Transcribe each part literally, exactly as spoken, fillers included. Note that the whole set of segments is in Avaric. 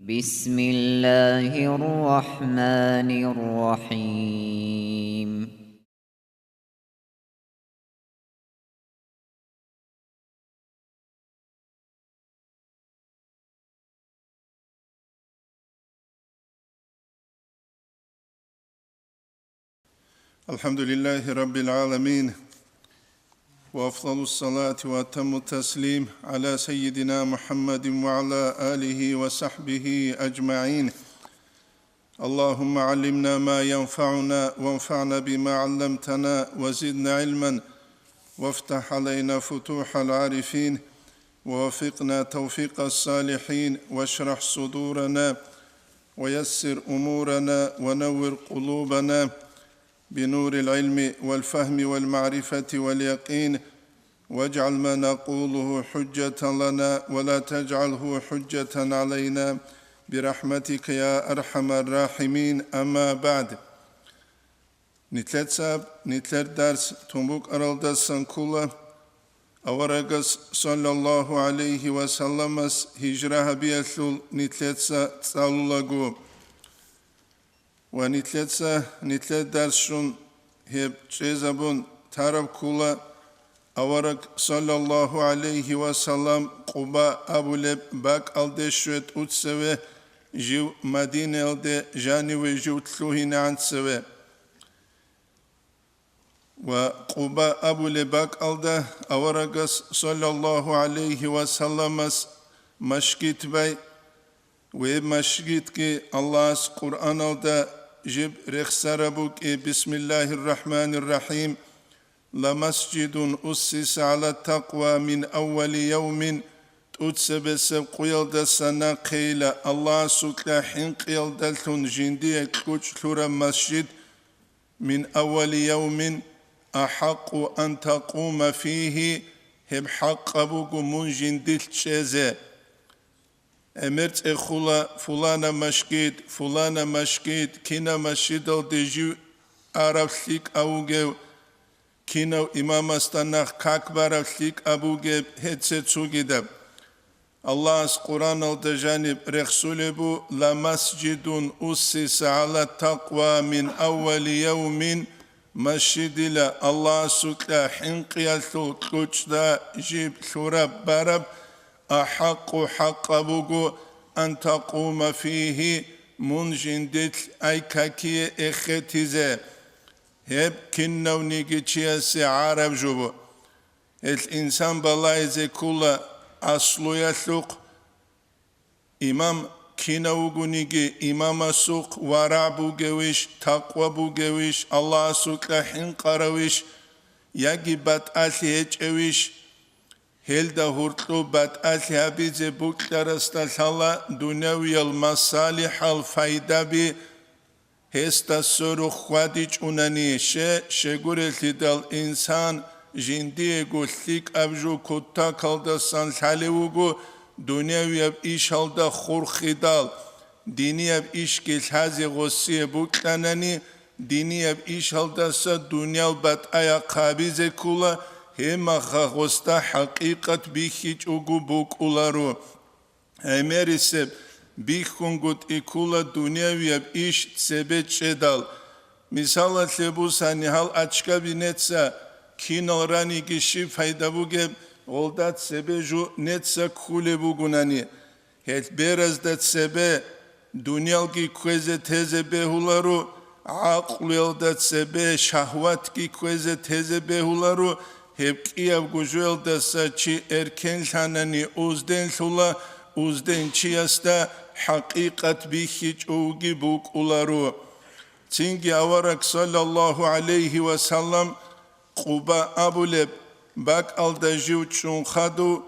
بسم الله الرحمن الرحيم. الحمد لله رب العالمين، وأفضل الصلاة وأتم التسليم على سيدنا محمد وعلى آله وصحبه أجمعين. اللهم علمنا ما ينفعنا وانفعنا بما علمتنا وزدنا علما وافتح علينا فتوح العارفين ووفقنا توفيق الصالحين واشرح صدورنا ويسر أمورنا ونور قلوبنا بنور العلم والفهم والمعرفة واليقين واجعل ما نقوله حجة لنا ولا تجعله حجة علينا برحمتك يا أرحم الراحمين. أما بعد. Нилъеца нилъер дарс тун букӀаралдасан ккола, аварагас саллаллагьу гӀалайгьи ва салламас гьижра гьабиялъул нилъеца цӀалулаго. Ва нилъеца нилъер дарс щун гьеб чӀезабун тараб ккола, авараг саллаллагьу гӀалайгьи ва саллам Къуба абулеб бакӀалде щве тӀуцеве, жив Мадинаялде жаниве жив лъугьинегӀан цеве. Ва Къуба абулеб бакӀалда аварагас саллаллагьу гӀалайгьи ва салламас машгит бай, ва гьеб машгитги Аллагьас Къуръаналда жиб рехсараб букӀи: «Бисмиллагьир рахӀманир рахӀим. Ламасжидун уссиса гӀала такъва мин аввали явмин», тӀуцебесеб къуялдаса нахъейила Аллагьасукьа хӀинкъиялдалъун жиндие кьучӀ лъураб масжид, «мин аввали явмин ахӀакъу ан такъума фигьи», гьеб хӀакъаб буго мун жиндилъ чӀезе. ГӀемер цӀехула фулана машгид, фулана машгид, кинаб машгидалде жив араб лъикӀав вугев, кинав имамасда нах как бараб лъикӀаб бугеб, гьеце цугидаб. Аллагьас Къуръаналда жаниб рехсулеб бу: «Ламасжидун уссиса гӀала такъва мин аввали явмин», машидила Аллагьасукьа хӀинкъиялъул кьучӀда жиб лъураб бараб, ахӀакъу хӀакъаб буго, ан такъума фигьи, мун жиндилъ ай какие эхетизе. Гьеб кинавниги чиясе гӀараб жо бу. Гьелъ инсан балагьизе ккола аслуялъухъ, имам кинав вугониги, имамасухъ варагӀ бугевищ, такъва бугевищ, Аллагьасукьа хӀинкъаравищ, яги батӀалъи гьечӀевищ, гьелда гьуркьу батӀалъи гьабизе букьарасда лъала дунявиял масалихӀал файдаби. Гьесда сверухъ хьвадичӀунани, ще-щегурелъидал инсан жиндиего лъикӀаб жо кутакалдасан лъалев вуго, дунявияб ишалда хурхидал, динияб ишги лъазе гъосие букьанани, динияб ишалдаса дуниял батӀаяхъ гьабизе ккола, гьебмаха гъосда хӀакъикъат бихьичӀого букӀуларо. ГӀемерисеб бихьунгутӀи ккола дунявияб иш цебе чӀедал. Мисалалъе бусани, гьал ачкаби неца кинал раниги щиб пайда бугеб, гъолда цебе жо неца ккулеб бугунани, гьел беразда цебе дуниялги кквезе тезе бегьуларо, гӀакълуялда цебе шагьватги кквезе тезе бегьуларо, гьеб кӀиябго жоялдаса чи эркенлъанани узденлъула, узденчиясда хӀакъикъат бихьичӀоги букӀуларо. Цинги авараг саллаллагьу гӀалайгьи ва саллам Къуба абулеб бакӀалда жив чӀун хадув,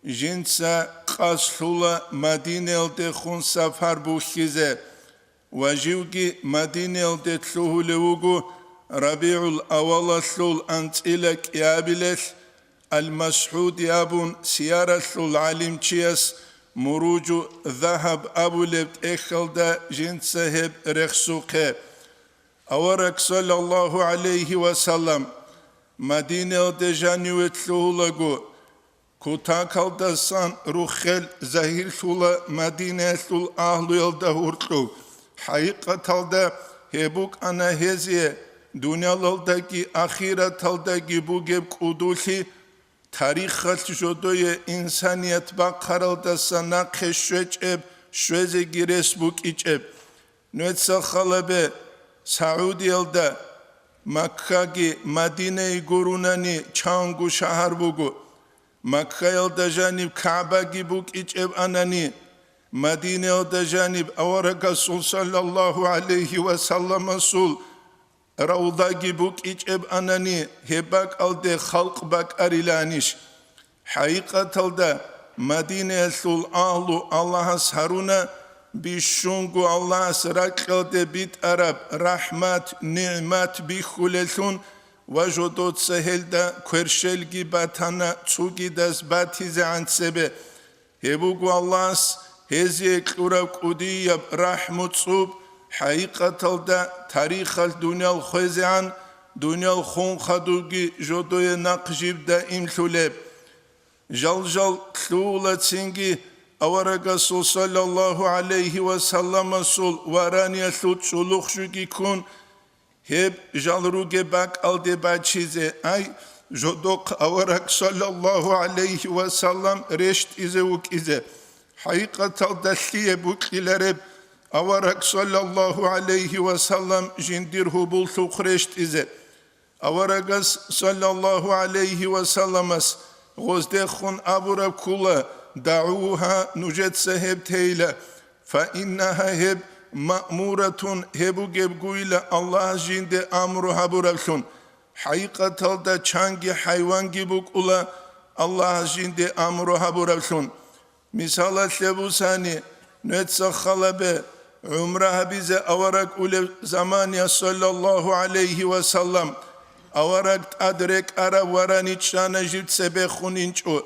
жинца къасд лъула Мадинаялдехун сапар бухьизе. Ва живги Мадинаялде лъугьулев вуго РабигӀул-аввалалъул анцӀила кӀиабилелъ, Ал-МасгӀуди абун сияралъул гӀалимчияс Муруджу Загьаб абулеб тӀехьалда жинца гьеб рехсухъе. Авараг саллаллагьу гӀалайгьи ва саллам Мадинаялде жаниве лъугьулаго, Кутакалдасан рухел загьирлъула Мадинаялъул агьлуялда гьоркьоб. ХӀакъикъаталда гьеб букӀана гьезие дуниялалдаги ахираталдаги бугеб кӀудулъи, тарихалъ жодое инсаният бахъаралдаса нахъе щвечӀеб, щвезеги рес букӀичӀеб. Нуеца халабе, Саудиялда Маккаги Мадинайи гурунани чанго шагьар буго. Маккаялда жаниб КагӀбаги букӀичӀеб анани, Мадинаялда жаниб аварагасул саллаллагьу гӀалайгьи ва салламасул равдаги букӀичӀеб анани, гьеб бакӀалде халкъ бакӀариланищ? ХӀакъикъаталда, Мадинаялъул агьлу Аллагьас гьаруна бищунго Аллагьас ракьалде битӀараб рахӀмат-нигӀмат бихьулеллъун ва жодоца гьелда кверщелги батана цугидаз батизегӀан цебе. Гьеб буго Аллагьас гьезие кьураб кӀудияб рахӀму-цӀуб, хӀакъикъаталда тарихалъ дуниял хвезегӀан, дуниял хун хадубги жодое нахъ жиб даимлъулеб. Жал-жал лъугьула цинги аварагасул саллаллагьу гӀалайгьи ва салламасул вараниялъул чӀулухъ жуги ккун, гьеб жал ругеб бакӀалде бачизе, ай, жодохъ авараг саллаллагьу гӀалайгьи ва саллам рещтӀизе вукӀизе. ХӀакъикъаталда лъие букьилареб авараг саллаллагьу гӀалайгьи ва саллам жиндир гьубуллъухъ рещтӀизе? Аварагас саллаллагьу гӀалайгьи ва салламас гъоздехун абураб ккула: «ДагӀугьа, нужеца гьеб тейила, фаиннагьа гьеб маъмуратун, гьеб бугебгойила Аллагьас жинде амру гьабураблъун». ХӀакъикъаталда чанги хӀайванги букӀула Аллагьас жинде амру гьабураблъун. Мисалалъе бусани, нуеца халабе, гӀумра гьабизе авараг улеб замания, саллаллагьу гӀалайгьи ва саллам, авараг тӀад рекӀараб варани чӀана жив цебехун инчӀо.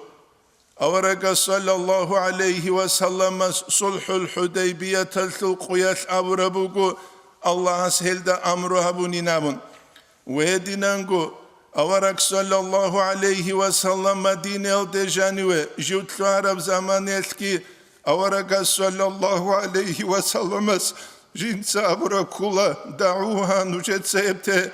Аварагас, саллаллагьу гӀалайгьи ва салламас, сулхӀул ХӀудайбияталъул къуялъ абураб буго, Аллагьас гьелда амру гьабунин абун. Гьединанго авараг, саллаллагьу гӀалайгьи ва саллам, Мадинаялде жаниве жив лъугьараб заманаялъги аварагас, саллаллагьу гӀалайгьи ва салламас, жинца абураб ккула: «ДагӀугьа, нужеца гьеб те,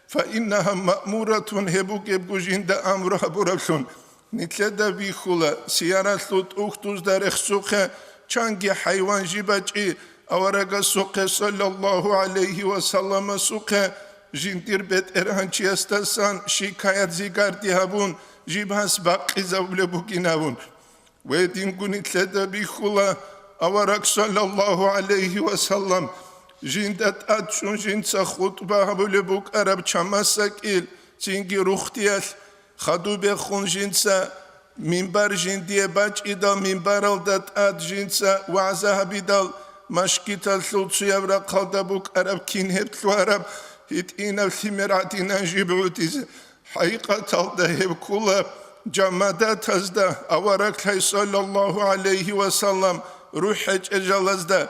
фаиннагьа маъмуратун, гьеб бугебго жинда амру гьабураблъун». Нилъеда бихьула, сияралъул тӀухьдузда рехсухъе чанги хӀайван жиб бачӀи, аварагасухъе, саллаллагьу гӀалайгьи ва салламасухъе, жиндир бетӀергьанчиясдасан шикаят-зигарди гьабун, жиб гьас бакъизабулеб бугин абун. Гьединго нилъеда бихьула, авараг, саллаллагьу гӀалайгьи ва саллам, жинда тӀад чӀун жинца хутӀба гьабулеб букӀараб чамасакӀил, цинги рухтиялъ, хадубехун жинца минбар жиндие бачӀидал, минбаралда тӀад жинца вагӀза гьабидал, машгиталъул цуяб рахъалда букӀараб кин гьеб лъугьараб гьитӀинаб лъимер гӀадинан жиб гӀодизе. ХӀакъикъаталда гьеб ккула жамадатазда авараг лъай, саллаллагьу гӀалайгьи ва саллам, рухӀ гьечӀел жалазда.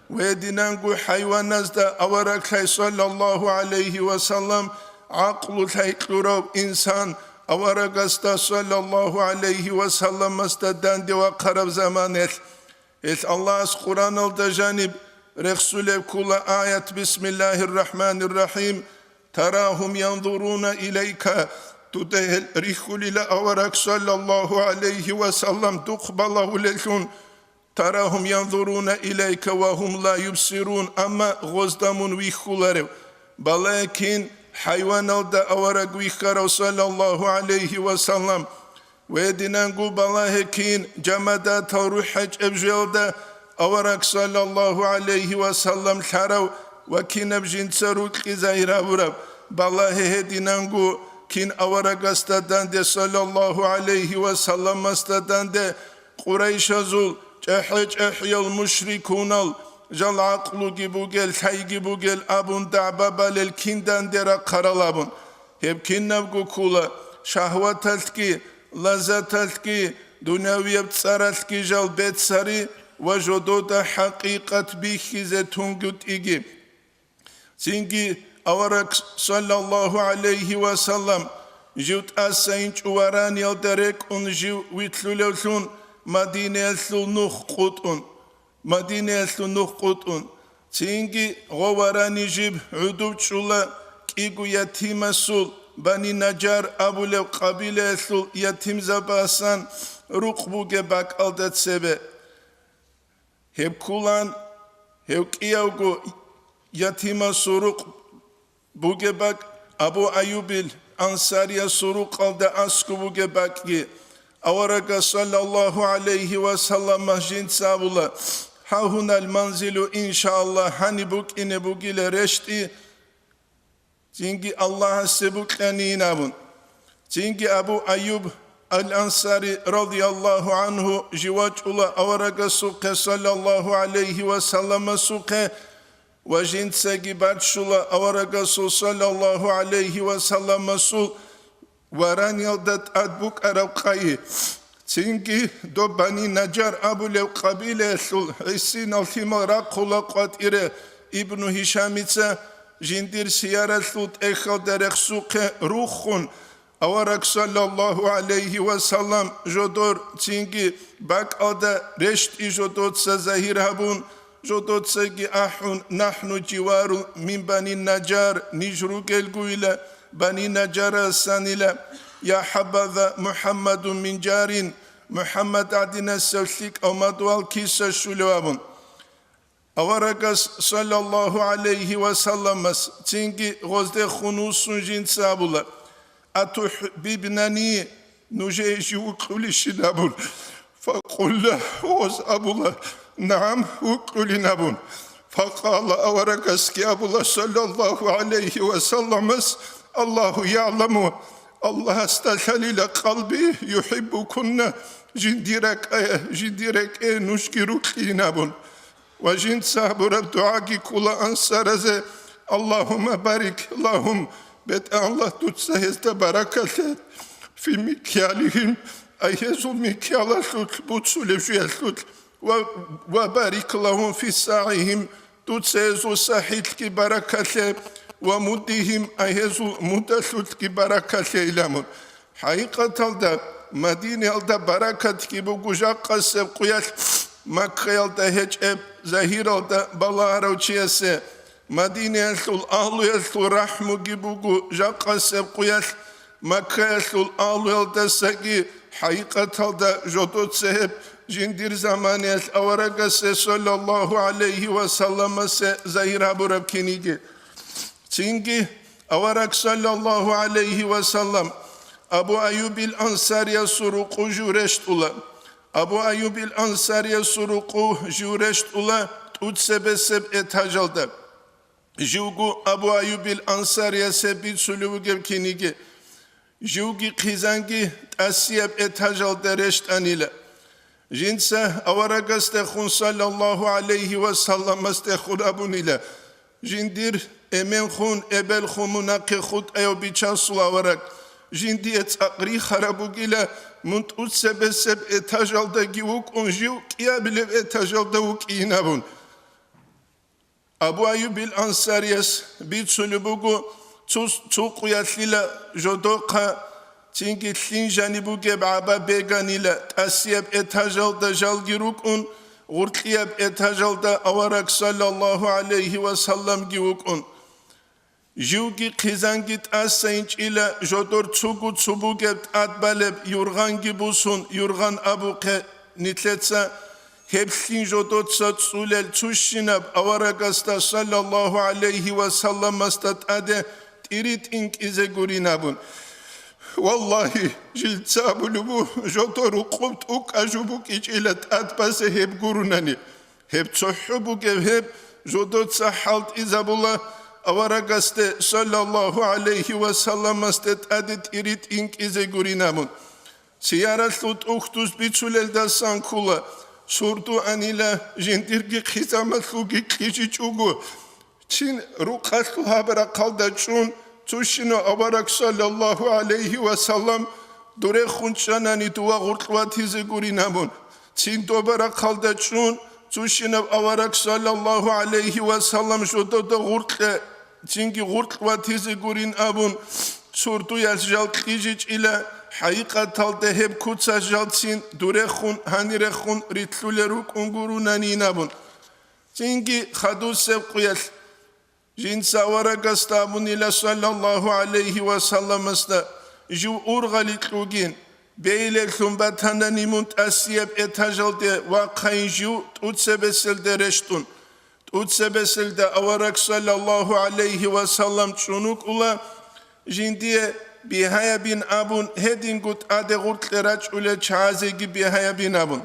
Гьединанго хӀайваназда авараг лъай, саллаллагьу гӀалайгьи ва саллам, гӀакълу лъай кьурав инсан аварагасда, саллаллагьу гӀалайгьи ва салламасда, данде вахъараб заманаялъ. Гьелъ Аллагьас Къуръаналда жаниб рехсулеб ккула аят: «Бисмиллагьир рахӀманир рахӀим. Тарагьум янзуруна илайка». Дуда гьел рихьулила авараг, саллаллагьу гӀалайгьи ва саллам, духъ балагьулеллъун. «Тарагьум янзуруна илайка ва гьум ла юбсирун», амма гъозда мун вихьуларев. Балагье кин хӀайваналда авараг вихьарав, саллаллагьу гӀалайгьи ва саллам. Гьединанго балагье кин жамадатал рухӀ гьечӀеб жоялда авараг, саллаллагьу гӀалайгьи ва саллам, лъарав ва кинаб жинца рукьи загьир гьабураб. Балагье гьединанго кин аварагасда данде, саллаллагьу гӀалайгьи ва салламасда данде, Къурайшазул чӀехӀе-чӀехӀиял мушрикунал, жал гӀакълуги бугел, лъайги бугел абун дагӀба балел кин данде рахъарал абун. Гьеб кинабго ккула шагьваталъги, лаззаталъги, дунявияб цӀаралъги жал беццари ва жодода хӀакъикъат бихьизе тунгутӀиги. Цинги авараг, саллаллагьу гӀалайгьи ва саллам, Жив тӀаса инчӀо вараниялда рекӀун жив вилълъулевлъун Мадинаялъул нух къутӀун, Мадинаялъул нух къутӀун. Цинги гъо варани жиб гӀодов чӀула кӀиго ятимасул, Бани Наджар абулеб къабилаялъул ятимзабасан рукъ бугеб бакӀалда цебе. Гьеб кколаан, гьев кӀиявго ятимасул рукъ бугеб бакӀ Абу Айюбил Ансариясул рукъалда аскӀоб бугеб бакӀги. Аварагас, саллаллагьу гӀалайгьи ва саллам, жинца абула: «Гьагьунал манзилу, иншааллагь, гьаниб букӀине бугила рещтӀи». Цинги Аллагьасе бокьанин абун. Цинги Абу Айюб ал-Ансари радияллагьу гӀангьу жив вачӀула аварагасухъе, саллаллагьу гӀалайгьи ва салламасухъе, ва жинцаги баччула аварагасул, саллаллагьу гӀалайгьи ва салламасул, вараниялда тӀад букӀараб къайи. Цинги доб Бани Наджар абулеб къабилаялъул гӀисинал лъимал рахъула къватӀире Ибну Гьишамица, жиндир сияралъул тӀехьалда рехсухъе руххун, авараг, саллаллагьу гӀалайгьи ва саллам, жодор цинги бакӀалда рещтӀи жодоца загьир гьабун, жодоцаги ахӀун: «НахӀну живару мин Бани Наджар», ниж ругелгуила Бани Наджарасанила. «Я хӀабаза МухӀаммадун мин Джарин», МухӀаммад гӀадинасев лъикӀав мадугьал киса щулев абун. Аварагас, саллаллагьу гӀалайгьи ва салламас, цинги гъоздехун вуссун жинца абула: «АтухӀбибнани, нужее жив вукьулищин?» абун. Факъулла, гъоз абула: «НагӀам, вукьулин», абун. Факъала, аварагасги абула, саллаллагьу гӀалайгьи ва салламас: «Аллагьу ягӀламу, Аллагьасда лъалила, къалби юхӀиббукунна, жиндир ракӀа-, жиндир рекӀее нужги рукьин», абун. Ва жинца гьабураб дугӀаги ккула ансаразе: «Аллагьумма барик лагьум», БетӀан Аллагь, дуца гьезда баракалъе, «фи микьялигьим», ай гьезул микьялалъулъ, буцулеб жуялъулъ, ва, «ва барик лагьум фи сагӀигьим», дуца гьезул сахӀилъги баракалъе, «ва муддигьим», ай гьезул муддалъулъги баракалъе иламун. ХӀакъикъаталда, Мадинаялда баракатги буго жакъасеб къуялъ Маккаялда гьечӀеб загьиралда балагьарав чиясе. Мадинаялъул агьлуялъул рахӀмуги буго жакъасеб къуялъ Маккаялъул агьлуялдасаги. ХӀакъикъаталда жодоца гьеб жиндир заманаялъ аварагасе, саллаллагьу гӀалайгьи ва салламасе, загьир гьабураб киниги. Цинги авараг, саллаллагьу гӀалайгьи ва саллам, Абу Айюбил Ансариясул рукъу жив рещтӀула. Абу Айюбил Ансариясул рукъу жив рещтӀула тӀуцебесеб этажалда. Живго Абу Айюбил Ансариясе бицулев вугеб киниги, живги хъизанги тӀасияб этажалда рещтӀанила. Жинца аварагасдехун, саллаллагьу гӀалайгьи ва салламасдехун абунила: «Жиндир эменхун, эбелхун мун нахъе хутӀаяв Бичасул авараг, жиндие цӀакъ рихараб бугила, мун тӀуцебесеб этажалдаги вукӀун, жив кӀиабилеб этажалда вукӀин», абун. Абу Айюбил Ансарияс бицулеб буго, цо, цо къуялъила жодохъа, цинги лъин жаниб бугеб гӀаба беганила, тӀасияб этажалда жалги рукӀун, гъуркьияб этажалда авараг, саллаллагьу гӀалайгьи ва салламги, вукӀун. Живги хъизанги тӀаса инчӀила, жодор цого цо бугеб тӀад балеб юргъанги бусун, юргъан абухъе нилъеца, гьеб лъин жодоца цӀулел цущинаб аварагасда, саллаллагьу гӀалайгьи ва салламасда, тӀаде тӀири тӀинкӀизе гурин абун. Валлагьи, жинца абулеб буго, жодор рукъуб тӀукӀа жо букӀичӀила тӀад базе гьеб гурунани. Гьеб цохӀо бугеб гьеб жодоца хӀалтӀизабула аварагасде, саллаллагьу гӀалайгьи ва салламасде, тӀаде тӀири тӀинкӀизе гурин абун. Сияралъул тӀухьдуз бицулелдасан ккола, сурду анила, жиндирги хъизамалъулги кьижичӀого, цин рукъалъул гьаб рахъалда чӀун, цущинав авараг, саллаллагьу гӀалайгьи ва саллам, дурехун чӀанани дова гъуркь ватизе гурин абун. Цин доба рахъалда чӀун, цущинав авараг, саллаллагьу гӀалайгьи ва саллам, жодода гъуркье, цинги гъуркь ватизе гурин абун, Сурдуялъ жал кьижичӀила, хӀакъикъаталда гьеб куцалъ жалцин дурехун, гьанирехун рилълъулел рукӀун гуронанин абун. Цинги хадусеб къуялъ жинца аварагасда абунила, саллаллагьу гӀалайгьи ва салламасда: «Жив ургъали кьугин, бегьилеллъун батанани мун тӀасияб этажалде вахъайин жив тӀуцебеселда рещтӀун». ТӀуцебеселда авараг, саллаллагьу гӀалайгьи ва саллам, чӀун вукӀула, жиндие бигьаябин абун, гьединго тӀаде гъоркье рачӀулел чагӀазеги бигьаябин абун.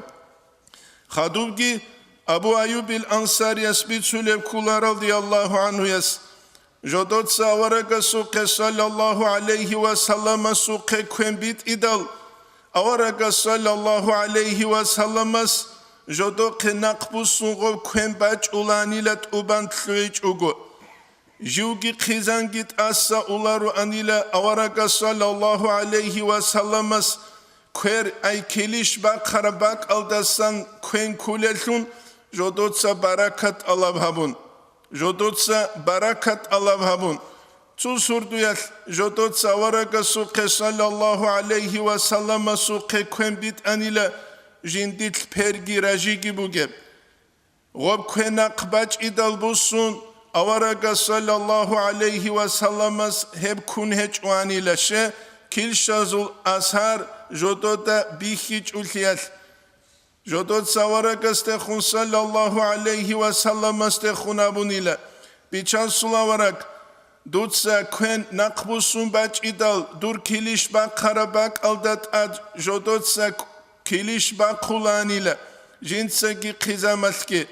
Хадубги Абу Аюбил Ансарияс бицунеб ккола, радияллагьу гӀанхуяс, жодоца аварагасухъе, саллаллагьу гӀалайгьи ва салламасухъе, квен битӀидал, аварагас, саллаллагьу гӀалайгьи ва салламас, жодохъе нахъ буссун гъоб квен бачӀуланила тӀубан лъугӀичӀого. Живги хъизанги тӀаса улароанила аварагас, саллаллагьу гӀалайгьи ва салламас, квер, ай килищ бахъараб бакӀалдасан квен кколеллъун, жодоца баракат тӀалаб гьабун. Жодоца баракат тӀалаб гьабун. Цо сурдуялъ жодоца аварагасухъе, саллаллагьу гӀалайгьи ва салламасухъе, квен битӀанила жиндилъ перги ражиги бугеб. Гъоб квен нахъ бачӀидал буссун, аварагас, саллаллагьу гӀалайгьи ва салламас, гьеб ккун гьечӀоанила, ще, килщазул асар жодода бихьичӀолъиялъ. Жодоца аварагасдехун, саллаллагьу гӀалайгьи ва салламасдехун абунила: «Бичасул авараг, дуца квен нахъ буссун бачӀидал, дур килищ бахъараб бакӀалда тӀад жодоца килищ бахъулаанила, жинцаги хъизамалъги,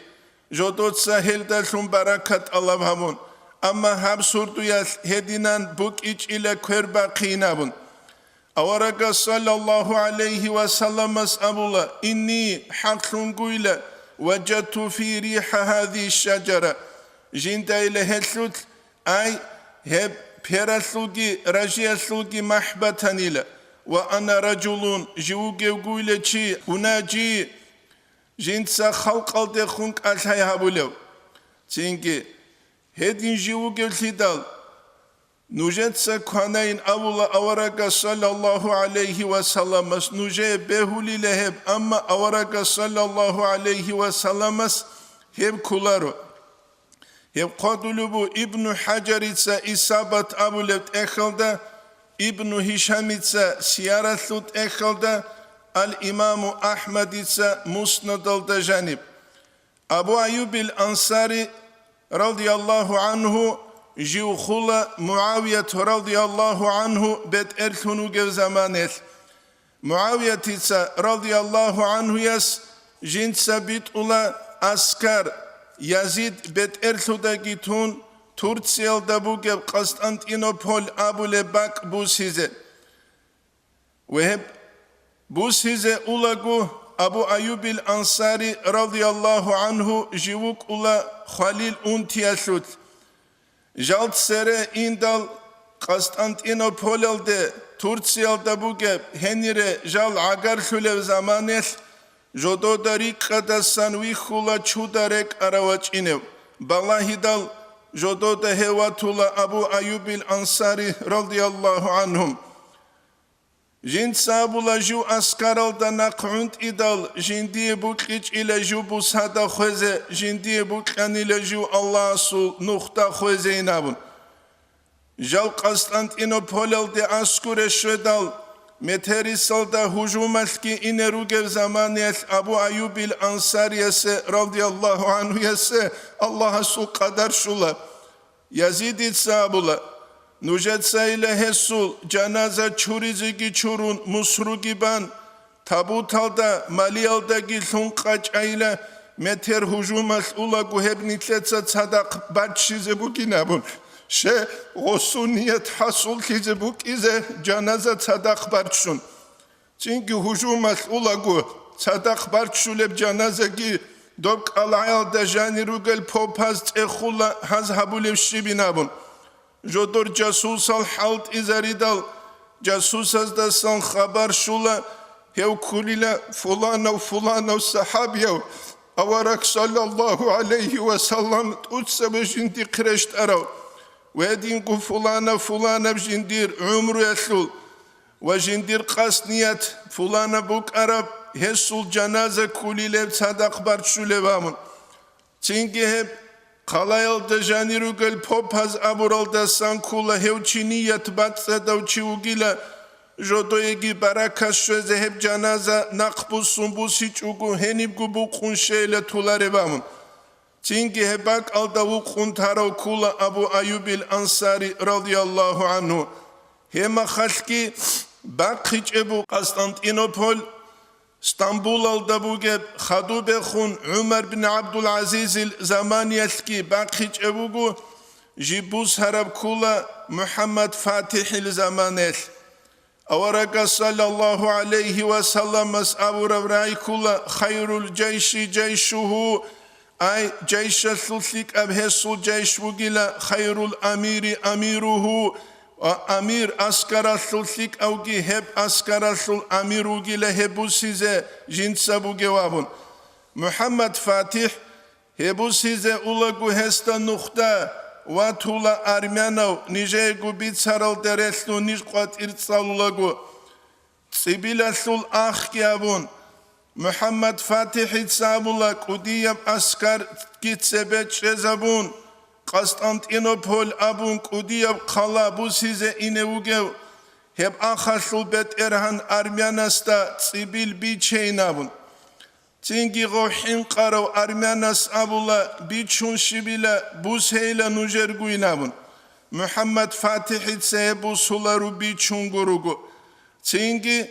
жодоца гьелдалъун баракат тӀалаб гьабун, амма гьаб сурдуялъ гьединан букӀичӀила квер бахъин абун». Аварагас, саллаллагьу гӀалайгьи ва салламас, абула: «Инни, хӀакълъунгуйла, важадту фи рихӀа гьазихи шаджара». Жиндайила гьелъулъ, ай, гьеб пералъулги ражиялъулги махӀ батанила, ва ана ражулун, жив вугевгуйла чи, унаджи, жинца халкъалдехун кӀалъай гьабулев. Цинги, гьедин жив вугевлъидал, нужеца кванайин абула аварагас, саллаллагьу гӀалайгьи ва салламас, нужее бегьулила гьеб, амма аварагас, саллаллагьу гӀалайгьи ва салламас, гьеб кколаро. Гьеб хъвалеб буго Ибну ХӀажарица Исабат абулеб тӀехьалда, Ибну Гьишамица Сияралъул тӀехьалда, ал-Имаму АхӀмадица Муснадалда жаниб. Абу Айюбил Ансари, радияллагьу гӀанху, жив хула МугӀавият, радияллагьу гӀанху, бетӀерлъун вугев заманаялъ. МугӀавиятица, радияллагьу гӀанхуяс, жинца битӀула аскар, Язид бетӀерлъудаги тун, Турциялда бугеб Къастантинополь абулеб бакӀ бусизе. Ва гьеб бусизе улаго, Абу Айюбил Ансари, радияллагьу гӀанху, жив вукӀула хвалил унтиялъулъ. Жал цере индал, Къастантинополалде, Турциялда бугеб, гьенире жал гӀагарлъулев заманаялъ, жодода рикӀкӀадасан вихьула чуда рекӀарав вачӀинев. Балагьидал, жодода гьев ватула Абу Айюбил Ансари, радияллагьу гӀанху. Жинца абула, жив аскаралда нахъ гӀунтӀидал, жиндие букьичӀила жив бусада хвезе, жиндие букьанила жив Аллагьасул нухда хвезейин абун. Жал Къастантинополалде аскуре щведал, метерисалда гьужумалъги ине ругеб заманаялъ Абу Айюбил Ансариясе, радияллагьу гӀанхуясе, Аллагьасул къадар щула. Язидица абула: «Нужецайила гьесул жаназа чуризеги чурун, мусруги бан, табуталда, малиялдаги лъун къачӀайила, метер гьужумалъ улаго гьеб нилъеца цадахъ баччизе бугин абун, ще гъосул ният хӀасуллъизе букӀизе жаназа цадахъ баччун». Цинги гьужумалъ улаго, цадахъ баччулеб жаназаги доб кӀалгӀаялда жанир ругел попаз цӀехула гьаз гьабулеб щибин абун. Жодор жасусал хӀалтӀизаридал, жасусаздасан хабар щула, гьев ккунила фуланав-фуланав сахӀабияв, авараг саллаллагьу гӀалайгьи ва саллам тӀуцаба жиндихъ рещтӀарав. Гьединго фуланаб-фуланаб жиндир гӀумруялъул ва жиндир къасд-ният фуланаб букӀараб, гьесул жаназа ккулилеб цадахъ барччулеб абун. Цинги гьеб хъалаялда жанир ругел попаз абуралдасан ккола, гьев чи ният бацӀцӀадав чи вугила, жодоеги баракат щвезе гьеб жаназа нахъ буссун бусичӀого гьенибго букъун щейила толареб абун. Цинги гьеб бакӀалда вукъун тарав ккола Абу Аюбил Ансари радияллагьу гӀангьу. Гьеб мехалъги бахъичӀеб буго Къастантинополь, Стамбулалда бугеб хадубехун ГӀумар бин ГӀабдул-ГӀазизил заманиялъги бахъичӀеб буго, жиб бусараб ккола МухӀаммад ФатихӀил заманаялъ. Аварагас саллаллагьу гӀалайгьи ва салламас абураб рагӀи ккола: «Хайрул жайши жайшугьу», ай, жайшалъул лъикӀаб гьесул жайш вугила, «хайрул амири амиругьу», ва амир аскаралъул лъикӀавги гьеб аскаралъул амир вугила гьеб бусизе жинца бугев абун. МухӀаммад ФатихӀ гьеб бусизе улаго гьесда нухда ватула армянав, нижеего бицаралде релълъун ниж къватӀир цӀалулаго. ЦӀибилалъул ахги абун, МухӀаммад ФатихӀица абула кӀудияб аскарги цебе чӀезабун, Къастантинополь абун кӀудияб хъала бусизе ине вугев, гьеб ахалъул бетӀергьан армянасда цӀибил бичейин абун. Цинги гъов хӀинкъарав армянас абула: «Бичун щибила, бусейила нужергойин», – абун. МухӀаммад ФатихӀица гьеб бусулару бичунго руго. Цинги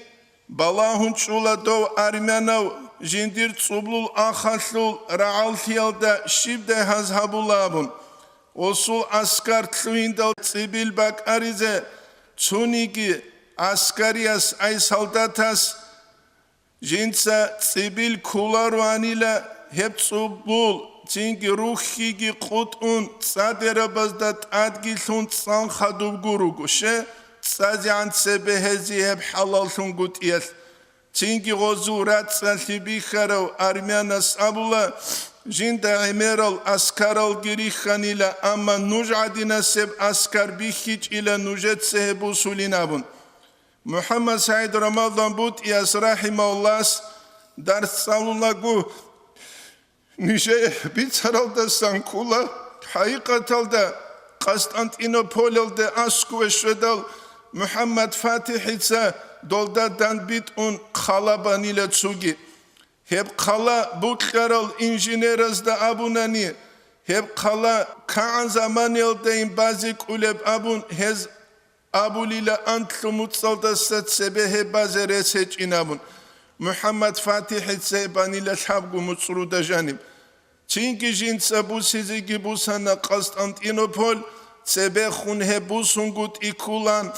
балагьун чӀула дов армянав жиндир цӀублул ахалъул рагӀаллъиялда щибдай гьаз гьабула абун. Осул аскар лъугьиндал цӀибил бакӀаризе цониги аскариас, ай, солдатас, жинца цӀибил кколароанила гьеб цӀублул, цинги рухьиги къутӀун, цӀадерабазда тӀадги лъун цӀан хадуб гуруго, ще цӀазегӀан цебе гьезие гьеб хӀалаллъунгутӀиялъ. Цинги гъозул рацӀцӀалъи бихьарав армянас абула: «Жинда гӀемерал аскаралги рихьанила, амма нуж гӀадинасеб аскар бихьичӀила нужеца гьеб бусулин», – абун. МухӀаммад СагӀид Рамадан БутӀияс рахӀимагьуллагьас дарс цӀалулаго, нижее бицаралдасан ккола, хӀакъикъаталда Къастантинополалде аскӀове щведал, МухӀаммад ФатихӀица долда данбитӀун хъала банила цоги. Гьеб хъала букьарал инженеразда абунани, гьеб хъала кагӀан заманиялдайин базе кӀолеб абун, гьез абулила анлъго муцӀалдаса цебе гьеб базе рес гьечӀин абун, МухӀаммад ФатихӀица гьеб банила лъабго муцӀруда жаниб. Цинги жинца бусизеги бусана Къастантинополь, цебехун гьеб бусунгутӀи кколан,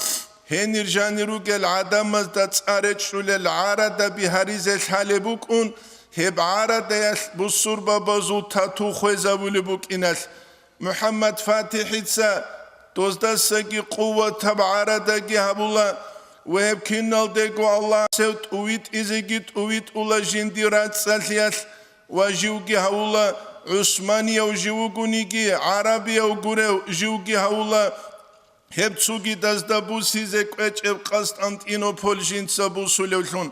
гьенир жанир ругел гӀадамазда цӀа речӀчӀулел гӀарадаби гьаризе лъалеб букӀун, гьеб гӀарадаялъ бусурбабазул тату хвезабулеб букӀиналъ. МухӀаммад ФатихӀица доздасаги къуватаб гӀарадаги гьабула ва гьеб киналдего Аллагьас гьев тӀувитӀизеги тӀувитӀула жиндир рацӀцӀалъиялъ ва живги гьавула, гӀусманияв жив вугониги, гӀарабияв гурев живги гьавула, гьеб цогидазда бусизе кӀвечӀеб Къастантинополь жинца бусулевлъун.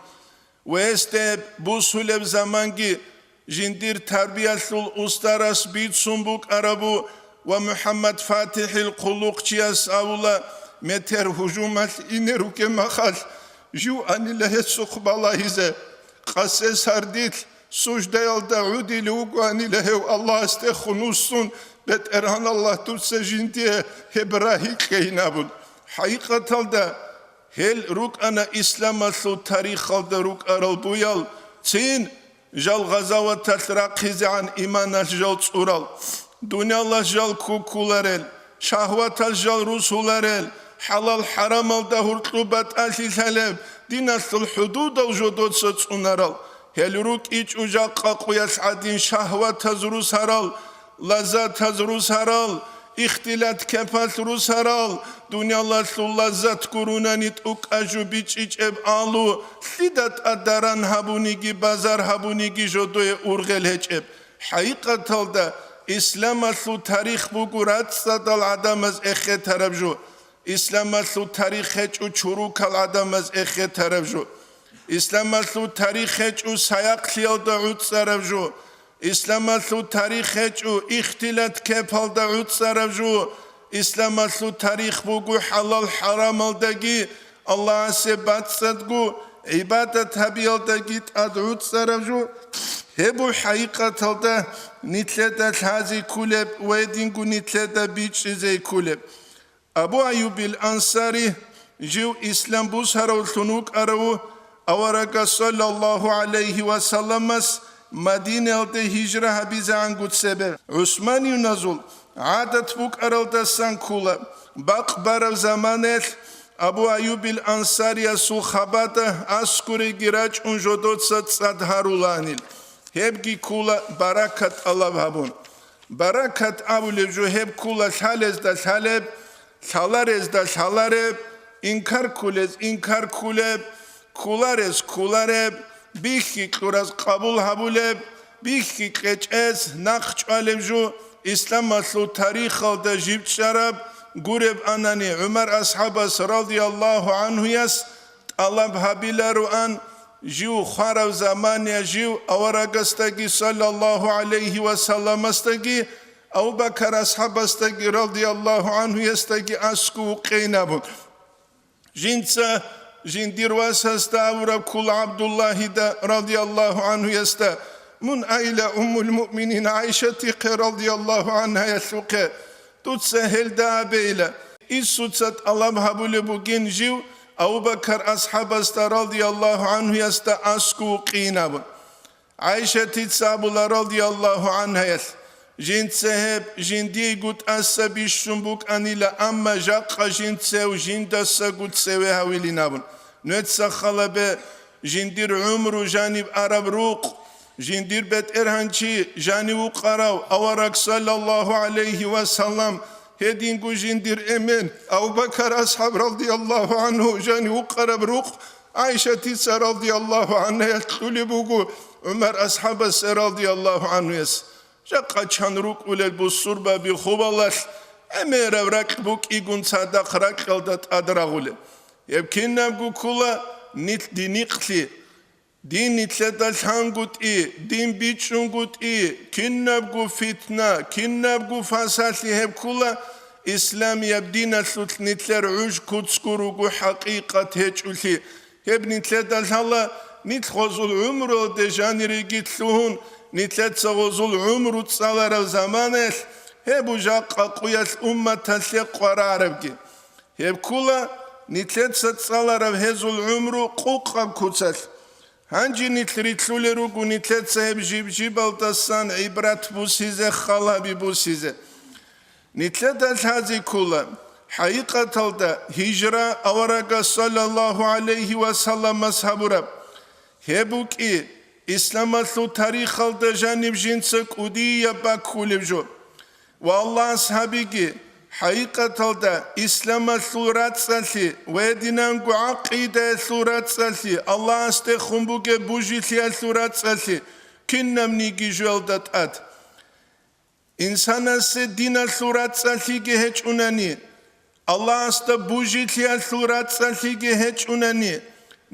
Ва гьесде бусулеб заманги жиндир тарбиялъул устарас бицун букӀарабу ва МухӀаммад ФатихӀил хъулухъчияс абула, метер гьужумалъ ине ругеб махалъ, жив анила гьесухъ балагьизе, къасе сардилъ, суждаялда гӀодилев вугоанила гьев Аллагьасдехун вуссун, БетӀергьан Аллагь, дуца жиндие гьеб рагьи кьейин абун. ХӀакъикъаталда, гьел рукӀана исламалъул тарихалда рукӀарал буял, цин жал гъазаваталъ рахъизегӀан иманалъ жал цӀурал, дуниялалъ жал ккуккуларел, шагьваталъ жал русуларел, хӀалал-хӀарамалда гьуркьу батӀалъи лъалеб, диналъул хӀудудал жодоца цӀунарал, гьел рукӀичӀо жакъа къуялъ гӀадин шагьватаз русарал, лаззатаз русарал, ихтилат-кепалъ русарал, дуниялалъул лаззат гурунани тӀукӀа жо бичӀчӀичӀеб алу, лъида тӀадаран гьабуниги, базар гьабуниги жодое ургъел гьечӀеб. ХӀакъикъаталда, Исламалъул тарих буго рацӀцӀадал гӀадамаз эхетараб жо. Исламалъул тарих гьечӀо чурукал гӀадамаз эхетараб жо. Исламалъул тарих гьечӀо саяхълъиялда гӀуцӀараб жо. Исламалъул тарих гьечӀо ихтилат кепалда гӀуцӀараб жо. Исламалъул тарих буго хӀалал-хӀарамалдаги, Аллагьасе бацӀцӀадго гӀибадат гьабиялдаги тӀад гӀуцӀараб жо. Гьеб буго хӀакъикъаталда нилъеда лъазе кколеб ва гьединго нилъеда бичӀчӀизе кколеб. Абу Айюбил Ансари жив ислам бусаравлъун вукӀарав, аварагас саллаллагьу гӀалайгьи ва салламас Мадинаялде гьижра гьабизегӀанго цебе. ГӀусманиюназул гӀадат букӀаралдасан ккола, бакъ бараб заманаялъ Абу Айюбил Ансариясул хабада аскӀореги рачӀун жодоца цӀад гьарулаанил, гьебги ккола баракат тӀалаб гьабун. Баракат абулеб жо гьеб ккола лъалезда лъалеб, лъаларезда лъалареб, инкар кколез инкар кколеб, кколарез кколареб, бихьи кьураз къабул гьабулеб, бихьи кьечӀез нахъ чӀвалеб жо. Исламалъул тарихалда жиб чӀараб гуреб анани, ГӀумар асхӀабас радияллагьу гӀанхуяс тӀалаб гьабилароан, жив хварав замания жив аварагасдаги саллаллагьу гӀалайгьи ва салламасдаги, Абу Бакар асхӀабасдаги радияллагьу гӀанхуясдаги аскӀов вукъейин абун. Жинца жиндир васасда абураб ккола ГӀабдуллагьида радияллагьу гӀанхуясда: «Мун айила Уммул Муъминин ГӀайшатихъе радияллагьу гӀанхаялъухъе, дуца гьелда абейила». Инсуца тӀалаб гьабулеб бугин жив Абу Бакар асхӀабасда радияллагьу гӀанхуясда аскӀов вукъейин абун. ГӀайшатица абула радияллагьу гӀанхаялъ: «Жинца гьеб жиндиего тӀаса бищун букӀанила, амма жакъа жинцев жиндасаго цеве гьавилин абун». Нуеца халабе, жиндир гӀумру жаниб араб рукъ, жиндир бетӀергьанчи жанив вукъарав авараг саллаллагьу гӀалайгьи ва саллам, гьединго жиндир эмен Абу Бакар асхӀаб радияллагьу гӀанху жанив вукъараб рукъ ГӀайшатица радияллагьу гӀанхаялъ кьулеб буго ГӀумар асхӀабасе радияллагьу гӀанхуяс. Жакъа чан рукӀулел бусурбаби хубалалъ гӀемераб ракь букӀигун цадахъ ракьалда тӀад рагъулеб. Гьеб кинабго ккола нилъ диникълъи. Дин нилъеда лъангутӀи, дин бичӀчӀунгутӀи, кинабго фитна, кинабго фасалъи гьеб ккола исламияб диналъулъ нилъер гӀуж куцго руго хӀакъикъат гьечӀолъи. Гьеб нилъеда лъала, нилъ гъозул гӀумруялде жаниреги лъугьун, нилъеца гъозул гӀумру цӀалараб заманаялъ гьеб жакъа къуялъ умматалъе къварарабги. Гьеб ккола нилъеца цӀалараб гьезул гӀумру къукъаб куцалъ. Гьанже нилъ рилълъулел руго нилъеца гьеб жиб-жибалдасан гӀибрат бусизе, халаби бусизе. Нилъеда лъазе ккола, хӀакъикъаталда гьижра аварагас саллаллагьу гӀалайгьи ва салламас гьабураб. Гьеб букӀи, исламалъул тарихалда жаниб жинца кӀудияб баккулеб жо. Ва Аллагьас гьабиги, хӀакъикъаталда, исламалъул рацӀцӀалъи ва гьединанго гӀакъидаялъул рацӀцӀалъи, Аллагьасдехун бугеб бужилъиялъул рацӀцӀалъи кинабниги жоялда тӀад. Инсанасе диналъул рацӀцӀалъиги гьечӀунани, Аллагьасда бужилъиялъул рацӀцӀалъиги гьечӀунани,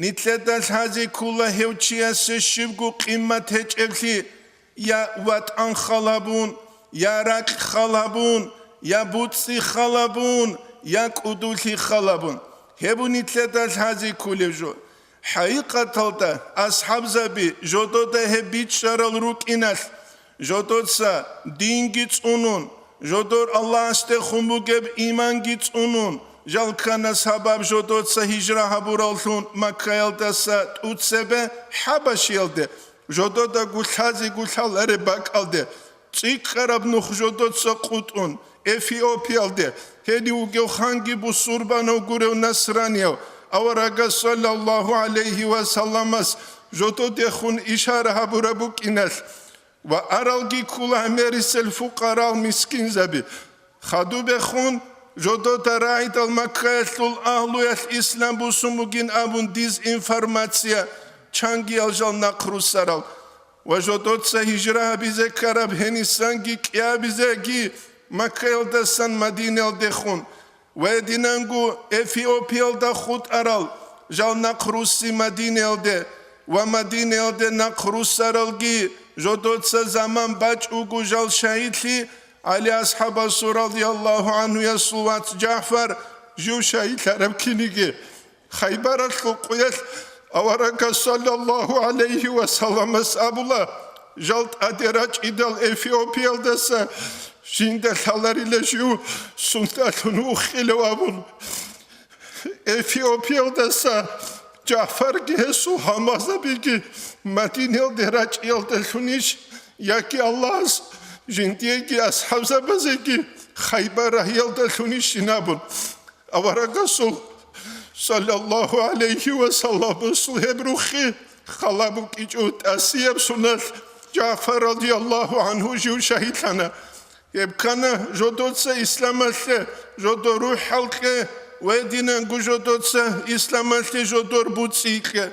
нилъеда лъазе ккола гьев чиясе щибго къимат гьечӀеблъи, я ватӀан халабун, я ракь халабун, я буцӀцӀи халабун, я кӀудулъи халабун. Гьеб нилъеда лъазе кколеб жо. ХӀакъикъаталда, асхӀабзаби жодода гьеб бичӀчӀарал рукӀиналъ, жодоца динги цӀунун, жодор Аллагьасдехун бугеб иманги цӀунун, жал ккана сабаб жодоца гьижра гьабураллъун Маккаялдаса тӀуцебе ХӀабашиялде, жодода гулъазе гулъалареб бакӀалде, цӀикӀкӀараб нух жодоца къутӀун, Эфиопиялде, гьенив вугев ханги бусурбанав гурев насранияв, аварагас саллаллагьу гӀалайгьи ва салламас жододехун ишара гьабураб букӀиналъ, ва аралги ккула гьамерисел фукъарал мискинзаби. Хадубехун жодода рагӀидал Маккаялъул агьлуялъ ислам бусун бугин абун дизинформация, чангиял жал нахърусарал. ва жодоца гьижра гьабизе ккараб гьенисанги кӀиабизеги Маккаялдасан Мадинаялдехун, ва гьединанго Эфиопиялда хутӀарал жал нахъ русси Мадинаялде ва Мадинаялде нахъ руссаралги жодоца заман бачӀ буго жал шагьидлъи, ГӀали асхӀабасул радияллагьу гӀанхуясул вац ЖагӀфар жив шагьидлъараб киниги. Хайбаралъул къуялъ аварагас саллаллагьу гӀалайгьи ва салламас абула, жал тӀаде рачӀидал Эфиопиялдаса жинда лъаларила жив сундалъун вухила абун. Эфиопиялдаса ЖагӀфарги гьесул гьалмагъзабиги Мадинаялде рачӀиялдалъунищ, яги Аллагьас жиндиеги асхӀабзабазеги Хайбар рагьиялдалъунищин абун. Аварагасул, саллаллагьу гӀалайгьи ва салламасул, гьеб рухӀи хала букӀичӀо тӀасияб соналъ ЖагӀфар радияллагьу гӀанху жив шагьидлъана. Гьеб ккана жодоца исламалъе, жодо рухӀалкье ва гьединанго жодоца исламалъе жодор буцӀцӀикье.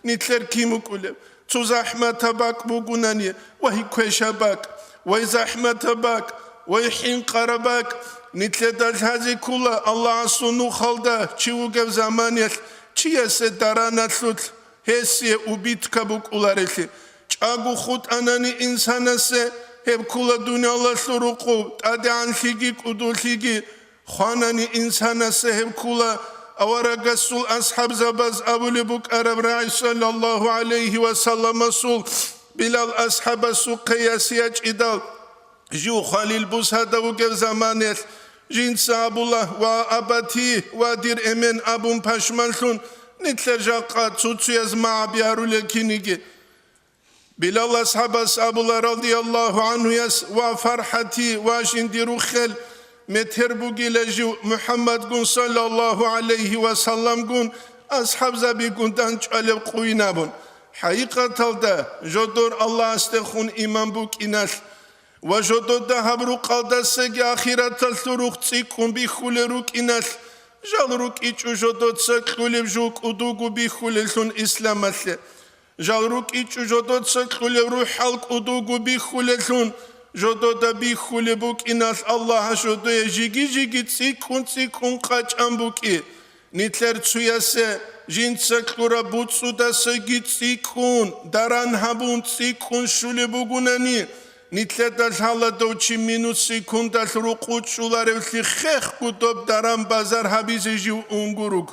Нилъер кин букӀулеб? Цо захӀматаб бакӀ бугунани, вай квешаб бакӀ, вай захӀматаб бакӀ, вай хӀинкъараб бакӀ, нилъеда лъазе ккола Аллагьасул нухалда чи вугев заманиялъ чиясе дараналъулъ гьесие убитка букӀуларелъи. ЧӀаго хутӀанани инсанасе, гьеб ккола дуниялалъул рукъуб, тӀадегӀанлъиги кӀудулъиги. Хванани инсанасе, гьеб ккола аварагасул асхӀабзабаз абулеб букӀараб рагӀи, саллаллагьу гӀалайгьи ва салламасул, Билал асхӀабасухъе яс ячӀидал, жив хвалил бусада вугев заманиялъ, жинца абула: «Ва абати, ва дир эмен», — абун пашманлъун, нилъер жакъа цуцуяз магӀаби гьарулел киниги. Билал асхӀабас абула, радияллагьу гӀанхуяс: «Ва фархӀати, ва жиндир рухел метер бугила жив МухӀаммадгун, саллаллагьу гӀалайгьи ва салламгун, асхӀабзабигун данчӀвалеб къуйин», — абун. ХӀакъикъаталда, жодор Аллагьасдехун иман букӀиналъ ва жодода гьаб рукъалдасаги ахираталъул рухъ цӀикӀкӀун бихьулел рукӀиналъ, жал рукӀичӀо жодоца кьулеб жо кӀудуго бихьулеллъун исламалъе. Жал рукӀичӀо жодоца кьулеб рухӀал кӀудуго бихьулеллъун, жодода бихьулеб букӀиналъ Аллагьас жодое жиги-жиги цӀикӀкӀун-цӀикӀкӀун къачӀан букӀи. Нилъер цуясе жинца кьураб буцӀцӀудасаги цӀикӀкӀун, даран гьабун цӀикӀкӀун щулеб бугунани, нилъеда лъала дов чи минут секундалъ рукъу чӀуларевлъи, хехго доб даран базар гьабизе жив унгуру.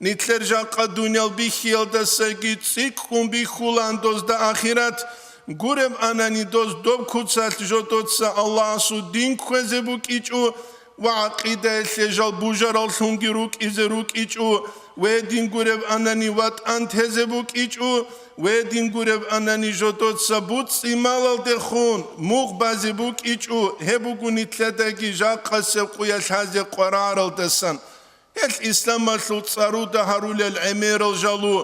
Нилъер жакъа дуниял бихьиялдасаги цӀикӀкӀун бихьулаан дозда ахират. Гуреб анани доз доб куцалъ жодоца Аллагьасул дин кквезе букӀичӀо ва гӀакъидаялъе жал бужараллъунги рукӀизе рукӀичӀо, ва гьедин гуреб анани ватӀан тезе букӀичӀо, ва гьедин гуреб анани жодоца буцӀцӀи-малалдехун мугъ базе букӀичӀо, гьеб буго нилъедаги жакъасеб къуялъ гьазе къварагӀаралдасан. Гьел исламалъул цӀаруда гьарулел гӀемерал жалу,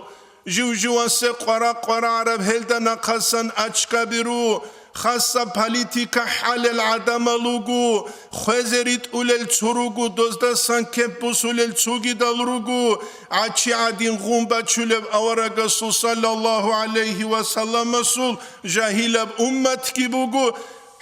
жив-живасе къвара-къварагӀараб гьелда нахъасан ачка биру, хасса политика хӀалел гӀадамал руго, хвезе ритӀулел цо руго, доздасан кеп бусулел цогидал руго, гӀачи гӀадин гъун бачулеб аварагасул саллаллагьу гӀалайгьи ва салламасул жагьилаб умматги буго,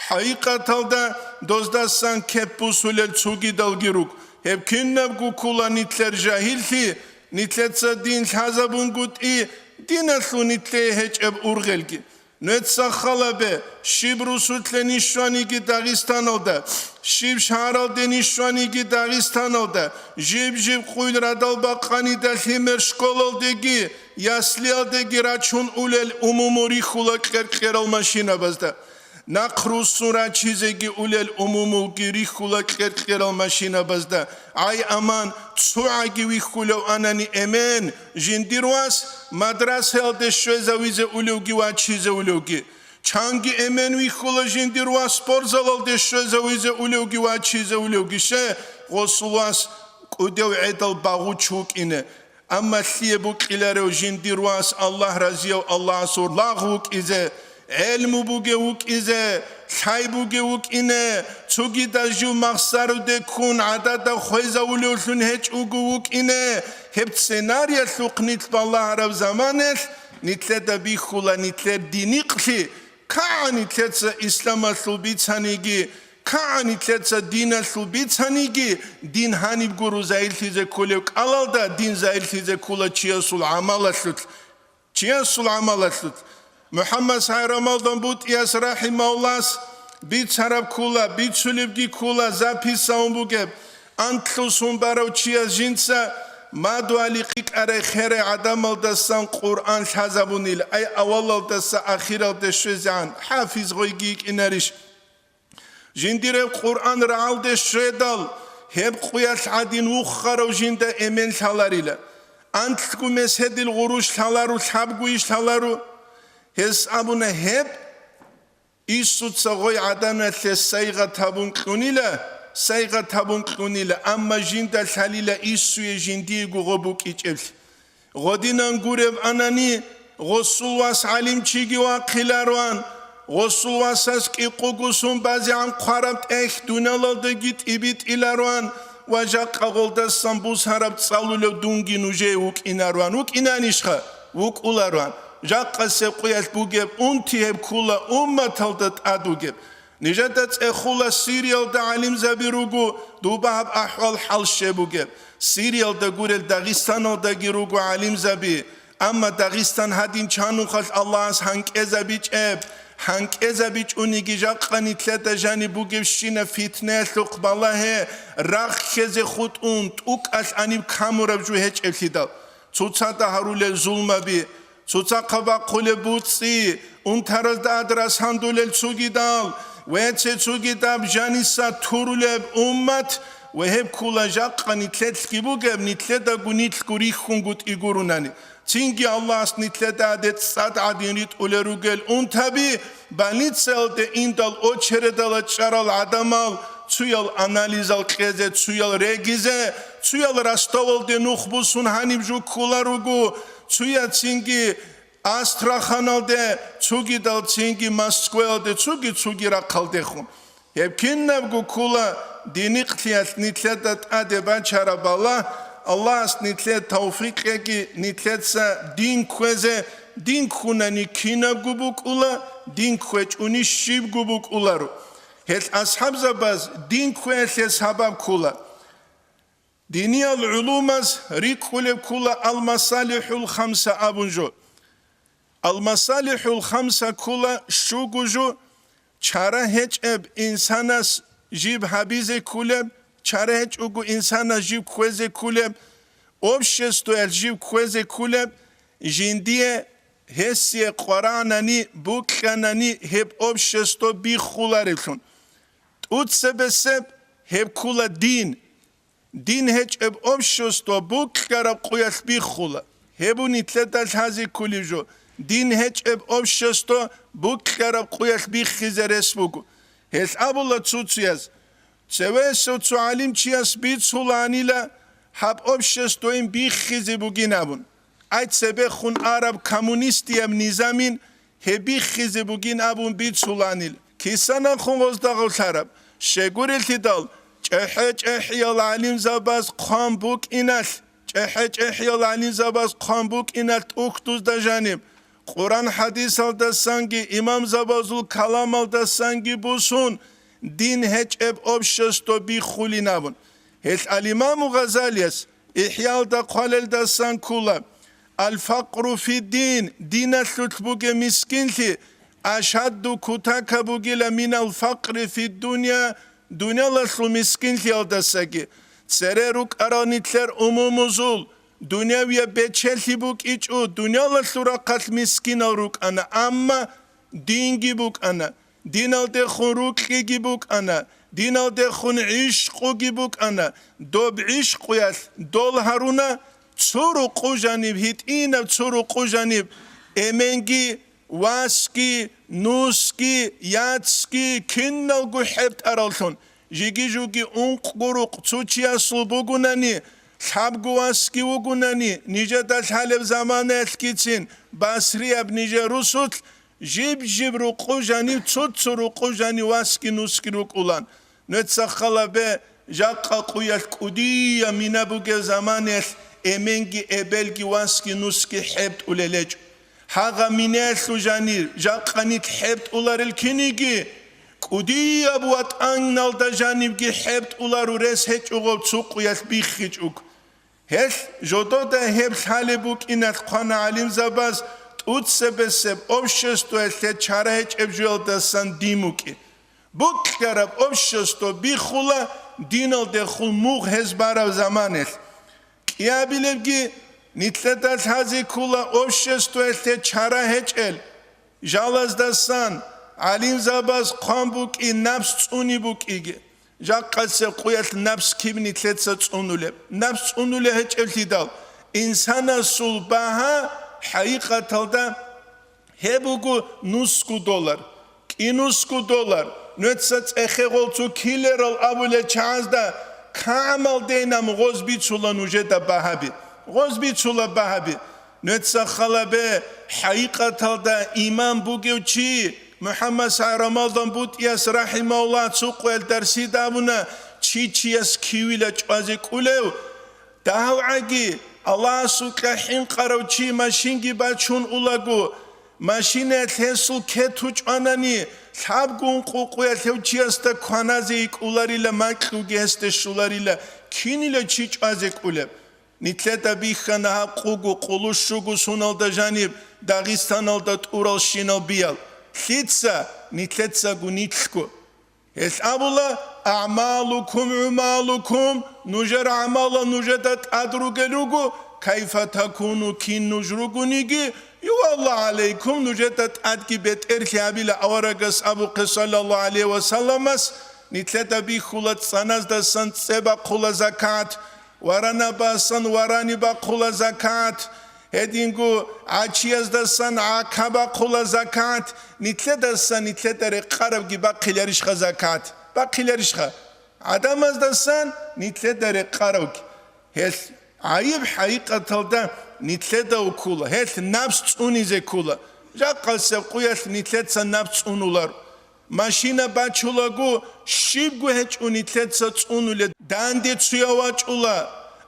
хӀакъикъаталда доздасан кеп бусулел цогидалги руго. Гьеб кинабго ккола нилъер жагьиллъи, нилъеца дин лъазабунгутӀи, диналъул нилъее гьечӀеб ургъелги. Нужеца халабе, щиб русулъе ниж щваниги Дагъистаналда, щиб шагьаралде ниж щваниги Дагъистаналда, жиб-жиб къуйрадал бакъанида лъимер школалдеги, яслиялдеги рачун улел умумул рихьула кьер-кьерал машинабазда. Нахъ руссун рачизеги улел умумулги рихьула кьер-кьерал машинабазда. Гьай, аман, цо гӀаги вихьулев анани эмен, жиндир вас мадрасаялде щвезавизе улевги вачизе улевги. Чанги эмен вихьула жиндир вас спортзалалде щвезавизе улевги вачизе улевги. Ще, гъосул вас кӀудев гӀедал багъуч вукӀине. Амма лъие букӀиларев жиндир вас Аллагь разияв Аллагьасул лагъ вукӀизе, гӀелму бугев вукӀизе, лъай бугев вукӀине, цогидаз жив махсаруде ккун гӀадада хвезавулевлъун гьечӀого вукӀине, гьеб сценариялъухъ нилъ балагьараб заманалъ Нилъеда бихьула нилъер динихълъи, кагӀа нилъеца исламалъул бицаниги, кагӀа нилъеца диналъул бицаниги, дин гьаниб гуро загьирлъизе кколев кӀалалда, дин загьирлъизе ккола чиясул гӀамалалъулъ. Чиясул гӀамалалъулъ. МухӀаммад СагӀид Рамазан БутӀияс рахӀимагьуллагьас бицараб ккола, бицулебги ккола, записавун бугеб, антлъусун барав чияс жинца мадугьали къикӀарай херай гӀадамалдасан Къуръан лъазабунила, ай авалалдаса ахиралде щвезегӀан, хӀафиз гъойги йикӀинарищ? Жиндир гьеб Къуръан рагӀалде щведал, гьеб къуялъ гӀадин вухарав жинда эмен лъаларила. Антлъго меседил гъурущ лъалару, лъабгойищ лъалару? Гьес абуна, гьеб Иисуца гъой гӀаданалъе сайгъат гьабун кьунила, сайгъат гьабун кьунила, амма жинда лъалила Иисуе жиндиего гъо букӀичӀеблъи. Гъодинан гуреб анани, гъосул вас гӀалимчиги вахъилароан, гъосул васас кӀикъугусун базегӀан хъвараб тӀехь дуналалдаги тӀибитӀилароан ва жакъа гъолдасан бусараб цӀалулев дунги нужее вукӀинароан. ВукӀинанищха? ВукӀулароан. Жакъасеб къуялъ бугеб унти гьеб ккула умматалда тӀад вугеб. Нижеда цӀехула Сириялда гӀалимзаби руго, дуба гьаб ахӀвал-хӀал щиб бугеб. Сириялда гурел Дагъистаналдаги руго гӀалимзаби, амма Дагъистан гьадин чанухъалъ Аллагьас гьанкӀезабичӀеб, гьанкӀезабичӀониги жакъа нилъеда жаниб бугебщинаб фитнаялъухъ балагье, раххезе хутӀун, тӀукӀалъ аниб камураб жо гьечӀеблъидал. Цоцазда гьарулел зулмаби, цоцахъа бахъулеб буцӀцӀи, унтаразда адрас гьандулел цогидал, веце цогидаб жаниса турулеб уммат, ва гьеб ккула жакъа нилъелъги бугеб, нилъедаго нилъго рихьунгутӀи гурунани. Цинги Аллагьас нилъеда гьаде цӀад гӀадин ритӀулел ругел унтаби, больницаялде индал очередала чӀарал гӀадамал, цуял анализал кьезе, цуял регизе, цуял Ростовалде нух бусун гьаниб жо кколаруго, цуяцинги Астраханалде, цугидалцинги Москваялде, цуги-цуги рахъалдехун. Гьеб кинабго ккула динихълъиялъ нилъеда тӀаде бачараб балагь, Аллагьас нилъее тавфикъ кьеги, нилъеца дин кквезе, дин ккунани кинабго букӀула, дин кквечӀони щибго букӀуларо. Гьел асхӀабзабаз дин кквеялъе сабаб ккула. Диниял гӀулумаз рикӀкӀулеб ккула Ал-МасалихӀул Хамса абун жо. Ал-МасалихӀул Хамса ккула щуго жо, чара гьечӀеб инсанас жиб гьабизе ккулеб, чара гьечӀого инсанас жиб кквезе ккулеб, обществоялъ жиб кквезе ккулеб, жиндие гьесие къваранани, букьанани гьеб общество биххулареблъун. ТӀуцебесеб гьеб ккула дин. Дин гьечӀеб общество букьараб къуялъ биххула. Гьеб нилъеда лъазе кколеб жо, дин гьечӀеб общество букьараб къуялъ биххизе рес буго. Гьелъ абула цуцуяз, цевесев цо гӀалимчияс бицуланила гьаб обществоян биххизе бугин абун. Ай цебехун араб коммунистияб низамин гьеб биххизе бугин абун бицуланил, кисанахъун гъозда гъорлъараб, щегурелъидал, чӀехӀе-чӀехӀиял гӀалимзабаз хъван букӀиналъ, чӀехӀе-чӀехӀиял гӀалимзабаз хъван букӀиналъ тӀухьдузда жаниб, Къуран-хӀадисалдасанги имамзабазул каламалдасанги бусун, дин гьечӀеб общество биххулин абун. Гьелъ ал-Имаму Гъазалияс ИхӀялда хъвалелдасан ккула: «Ал-факъру фиддин», диналъулъ бугеб мискинлъи, «ашадду», кутака бугила, «минал факъри фиддунья», дунялалъул мискинлъиялдасаги. Цере рукӀарал нилъер умумузул дунявияб бечелъи букӀичӀо, дунялалъул рахъалъ мискинал рукӀана, амма динги букӀана, диналдехун рукьиги букӀана, диналдехун гӀишкъуги букӀана. Доб гӀишкъуялъ дол гьаруна цо рукъу жаниб, гьитӀинаб цо рукъу жаниб, эменги, васги, нусги, яцги, киналго хӀебтӀараллъун. Жиги-жуги ункъго рукъ цо чиясул бугунани, лъабго васги вугунани, нижеда лъалеб заманаялъгицин басрияб нижер русулъ, жиб-жиб рукъу жанив, цо-цо рукъу жанив васги нусги рукӀулан. Нуца халабе, жакъа къуялъ кӀудияб мина бугеб заманаялъ эменги эбелги васги нусги хӀебтӀулел гьечӀо. Гьагъа минаялъул жанир жакъа нилъ хӀебтӀуларел киниги, кӀудияб ватӀаналда жанибги хӀебтӀуларо рес гьечӀого цо къуялъ биххичӀого. Гьелъ жодода гьеб лъалеб букӀиналъ хъвана гӀалимзабаз тӀуцебесеб обществоялъе чара гьечӀеб жуялдасан дин букӀи. Букьараб общество биххула диналдехун мугъ гьез бараб заманалъ. КӀиабилебги нилъеда лъазе ккола обществоялъе чара гьечӀел, жалаздасан гӀалимзабаз хъван букӀи, напс цӀуни букӀиги. Жакъасеб къуялъ напс киб нилъеца цӀунулеб? Напс цӀунулеб гьечӀеблъидал, инсанасул багьа хӀакъикъаталда гьеб буго нусгу доллар, кӀинусгу доллар. Нуеца цӀехе гъолцо килерал абулел чагӀазда кагӀамалдейин гъоз бицула нужеда багьаби. Гъоз бицула багьаби. Нуеца халабе, хӀакъикъаталда иман бугев чи, МухӀаммад СагӀид Рамазан БутӀияс рахӀимагьуллагь цо къоялъ дарсида абуна, чи чияс кивила чӀвазе кӀулев, дагьавгӀаги, Аллагьасукьа хӀинкъарав чи машинги бачун улаго, машинаялъ гьесул кету чӀванани, лъабго ункъо къуялъ гьев чиясда кваназе йикӀуларила, макьуги гьесде щоларила, кинила чи чӀвазе кӀулеб? Нилъеда бихьана гьаб къуго къулущуго суналда жаниб Дагъистаналда тӀуралщинал биял. Лъица? Нилъецаго нилъго. Гьелъ абула: «АгӀмалукум гӀумалукум», нужер гӀамалал нужеда тӀад ругел руго, «кайфа такуну», кин нуж ругониги, «ювалла гӀалайкум», нужеда тӀадги бетӀерлъи гьабила аварагас абухъе, саллаллагьу гӀалайгьи ва салламас. Нилъеда бихьула цӀаназдасан цӀе бахъула закат, варанабасан варани бахъула закат, гьединго гӀачияздасан гӀака бахъула закат, нилъедасан нилъеда рекъарабги бахъиларищха закат? Бахъиларищха? ГӀадамаздасан нилъеда рекъарабги. Гьелъ гӀайиб хӀакъикъаталда нилъеда вуккула, гьелъ напс цӀунизе ккула. Жакъасеб къуялъ нилъеца напс цӀунулар. Машина бачулаго, щибго гьечӀо нилъеца цӀунулеб. Данде цуяв вачӀула,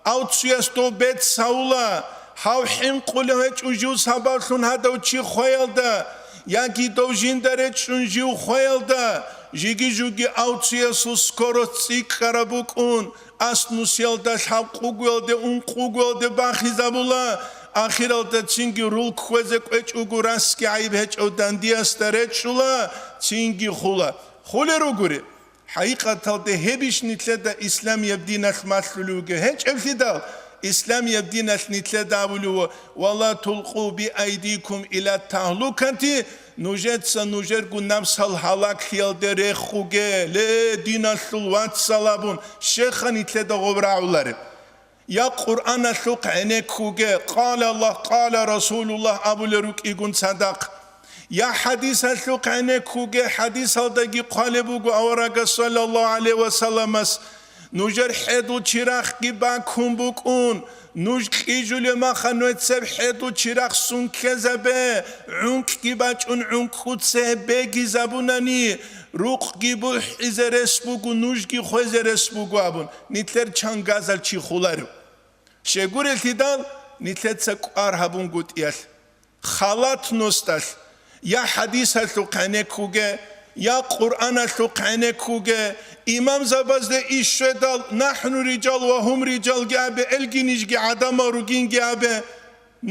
ав цуяс дов бецавула, гьав хӀинкъулев гьечӀо жив сабаблъун гьадав чи хвеялда, яги дов жинда речӀчӀун жив хвеялда, жиги-жуги ав цуясул скорость цӀикӀкӀараб букӀун, ас нусиялда лъабкъугоялде, ункъугоялде бахизабула, ахиралда цинги рул кквезе кӀвечӀого расги гӀайиб гьечӀев дандиясда речӀчӀула, цинги хула. Хулел ругури. ХӀакъикъаталде гьебищ нилъеда исламияб диналъ малъулев вугев? ГьечӀеблъидал, исламияб диналъ нилъеда абулев: «Ва ла тулкъу би айдикум ила тагьлукати», нужеца нужерго напсал гьалаглъиялде рехуге, ле, диналъул вацал абун, щеха нилъеда гъоб рагӀулареб? Я Къуръаналъухъ гӀенеккуге, «Къала Аллагь, къала Расулуллагь» абулел рукӀигун цадахъ. Я хӀадисалъухъ гӀенеккуге, хӀадисалдаги хъвалеб буго аварагас, саллаллагьу гӀалайгьи ва салламас: «Нужер хӀедул чирахъги бакун букӀун, нуж кьижулеб маха нугӀцеб хӀедул чирахъ сункезабе, гӀункӀги бачӀун гӀункӀкӀуце бегизабунани, рукъги бухӀизе рес буго, нужги хвезе рес буго», – абун, нилъер чангазал чи хуларев. Щегурелъидал нилъеца кӀвар гьабунгутӀиялъ, халат носдалъ, я хӀадисалъухъ гӀенеккуге, я Къуръаналъухъ гӀенеккуге, имамзабазде иш щведал, «НахӀну рижал ва гьум рижалги» абе, элги нижги гӀадамал ругинги абе,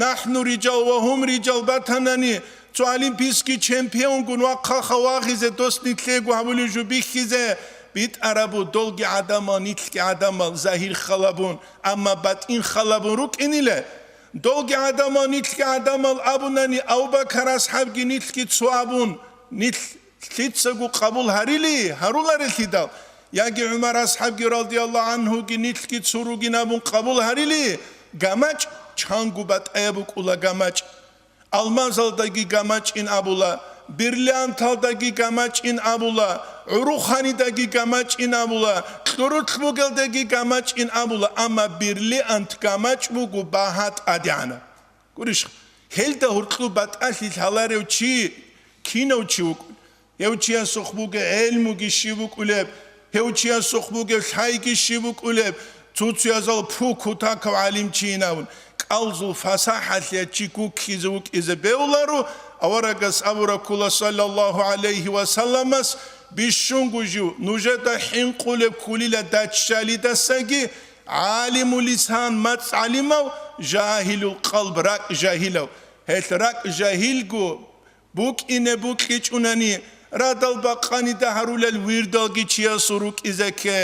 «НахӀну рижал ва гьум рижал» батанани, цо олимпийский чемпионгун вахъаха вагъизе дос нилъего гьабулев жо бихьизе, битӀарабу долги гӀадамал, нилъги гӀадамал, загьир халабун, амма батӀин халабун рукӀиниле. Долги гӀадамал, нилъги гӀадамал абунани, Абу-Бакар асхӀабги нилъги цо абун, нилъ лъицаго къабул гьарили, гьаруларелъидал, яги ГӀумар асхӀабги, радияллагьу гӀанхуги, нилъги цо ругин абун къабул гьарили, гамачӀ чанго батӀаяб букӀула гамачӀ. Алмазалдаги гамачӀин абула, бриллианталдаги гамачӀин абула, гӀуруханидаги гамачӀин абула, кьурулъ бугелдаги гамачӀин абула, амма бриллиант гамачӀ буго багьа тӀадегӀанаб. Гурищ, гьелда гьоркьоб батӀалъи лъаларев чи кинав чи вукӀун? Гьев чиясухъ бугеб гӀелмуги щиб букӀулеб, гьев чиясухъ бугеб лъайги щиб букӀулеб, Цуцуязул пу кутакав гӀалимчийин абун, кӀалзул фасахӀалъе чи гуккизе вукӀизе бевларо, аварагас абуракула, саллаллаху гӀалайхи ва салламас, бищунго жив нужеда хӀинкъулеб ккулила даччалидасаги, гӀалимул лисан мацӀ гӀалимав, жагьилул къалб ракӀ жагьилав. Гьелъ ракӀ жагьилго букӀине букьичӀунани, радал бакъанида гьарулел вирдалги чиясул рукӀизе кке,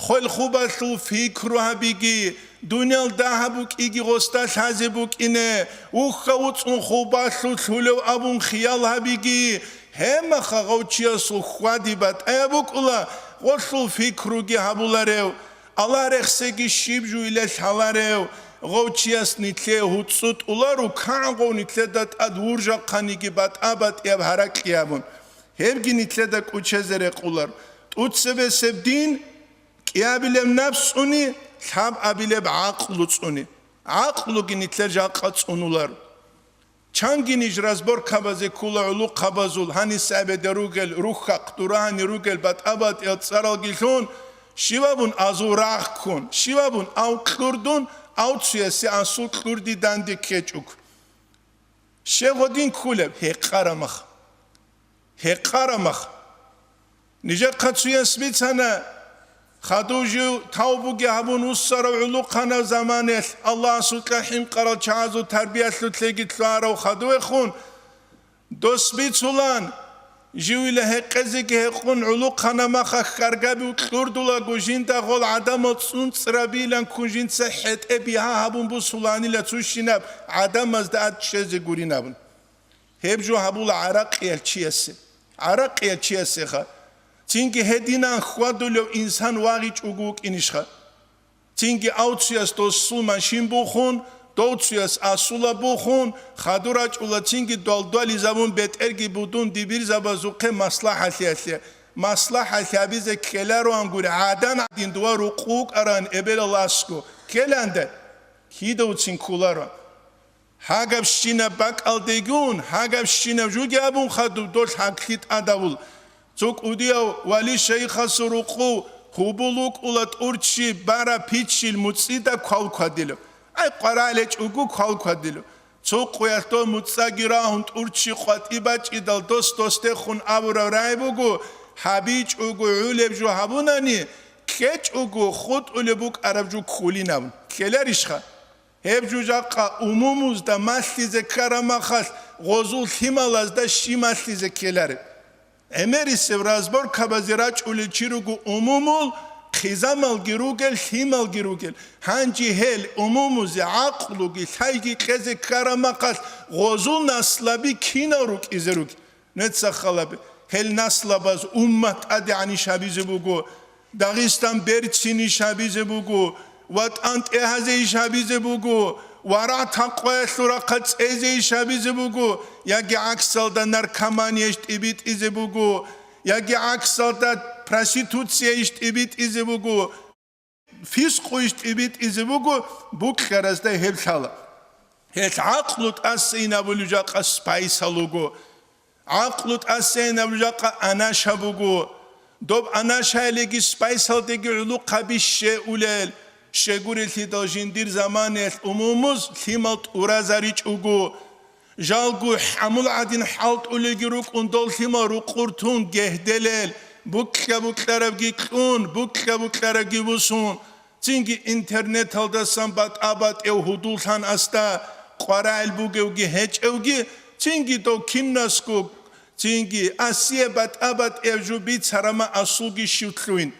хвел-хубалъул пикру гьабиги, дуниял дагьаб букӀиги гъосда лъазе букӀине, ухха-уцӀцӀун хубалъулъ лъулев абун хиял гьабиги, гьемаха гъав чиясул хьвади батӀаяб букӀула, гъолъул пикруги гьабуларев. Аллагь рехсеги щиб жуйилел лъаларев, гъов чияс нилъее гьуцӀцӀу тӀуларо, кагӀан гъов нилъеда тӀад вуржахъаниги батӀа-батӀияб гьаракь абун. Гьебги нилъеда кӀучезе рекъолар. ТӀуцебесеб дин, кӀиабилеб напс цӀуни, лъабабилеб гӀакълу цӀуни. ГӀакълуги нилъер жакъа цӀунулар. Чанги ниж разборкабазе ккула гӀулухъабазул, гьанис абеда ругел, рухьахъ, дурагьани ругел батӀа-батӀиял цӀаралги лъун, щивабун азул рагъ ккун, щивабун ав кьурдун, ав цуясе асул кьурди данде ккечӀуг. Щев гъодин ккулеб? Гьекъарамах. Гьекъарамах. Нижехъа цуяс бицана, хадув жив тавбуги гьабун вуссарав гӀулухъанав заманаялъ Аллагьасукьа хӀинкъарал чагӀазул тарбиялъулъеги лъугьарав хадувехун, дос бицулан, живила гьекъезеги гьекъун гӀулухъана маха хьаргаби кьурдулаго жинда гъол гӀадамал цӀунцӀрабилан ккун жинца хӀетӀе бигьа гьабун бусуланила цущинаб гӀадамазда ад чӀезе гурин абун. Гьеб жо гьабула гӀаракъиял чиясе. ГӀаракъиял чиясеха. Цинги гьединан хьвадулев инсан вагъичӀого вукӀинищха? Цинги авцуяс досул машин бухун, довцуяс асула бухун, хадур рачӀула цинги долдвализабун бетӀерги будун дибирзабазухъе маслахӀалъиялъе. МаслахӀалъи гьабизе ккелароан гури, гӀадан гӀадин дова рукъу вукӀаран эбелаласго. Ккеланда, кидавцин кколаро. Гьагабщинаб бакӀалдегун, гьагабщинаб жуги абун хадуб долъ гьаклъи тӀадавул. Цо кӀудияв вали шайихасул рукъу гьубул вукӀула тӀурччи бара пиччил муцӀида квалквадилав. Ай, къварагӀлечӀого квалквадилав. Цо къуялъ дов муцӀаги рагьун тӀурччи къватӀи бачӀидал дос-досдехун абураб рагӀи буго, гьабичӀого гӀулеб жо гьабунани, кьечӀого хутӀулеб букӀараб жо кколин абун. Ккеларищха? Гьеб жужахъа умумузда малъизе ккарамахалъ гъозул лъималазда щи малъизе ккелареб? ГӀемерисев разборкабазе рачӀулел чи руго умумул, хъизамалги ругел, лъималги ругел. Гьанже гьел умумузе гӀакълуги лъайги кьезе ккарамахалъ гъозул наслаби кинал рукӀизе ругел? Нецахъ халабе, гьел наслабаз уммат тӀадегӀанищ гьабизе буго, Дагъистан берцинищ гьабизе буго, ватӀан тӀегьазейищ гьабизе буго, варагӀ-такъваялъул рахъа цӀезейищ гьабизе буго, яги гӀаксалда наркоманияйищ тӀибитӀизе буго, яги гӀаксалда проституцияйищ тӀибитӀизе буго. Фискъуйищ тӀибитӀизе буго, букьаразда гьеб лъала. Гьелъ гӀакълу тӀасейин абулев жакъа спайсал вуго. ГӀакълу тӀасейин абулев жакъа анаша буго. Доб анашаялиги спайсалдеги гӀулухъаби щеулел, щегурелъидал жиндир заманаялъ умумуз лъимал тӀуразаричӀого. Жалго хӀамул гӀадин хӀалтӀулелги рукӀун дол лъимал рукъуртун гьегьделел, букьа-букьарабги кьун, букьа-букьарабги бусун, цинги интернеталдасан батӀа-батӀев гьудуллъан асда къварагӀел бугевги гьечӀевги, цинги дов кинасго, цинги асие батӀа-батӀев жо бицарама асулги щивлъуин.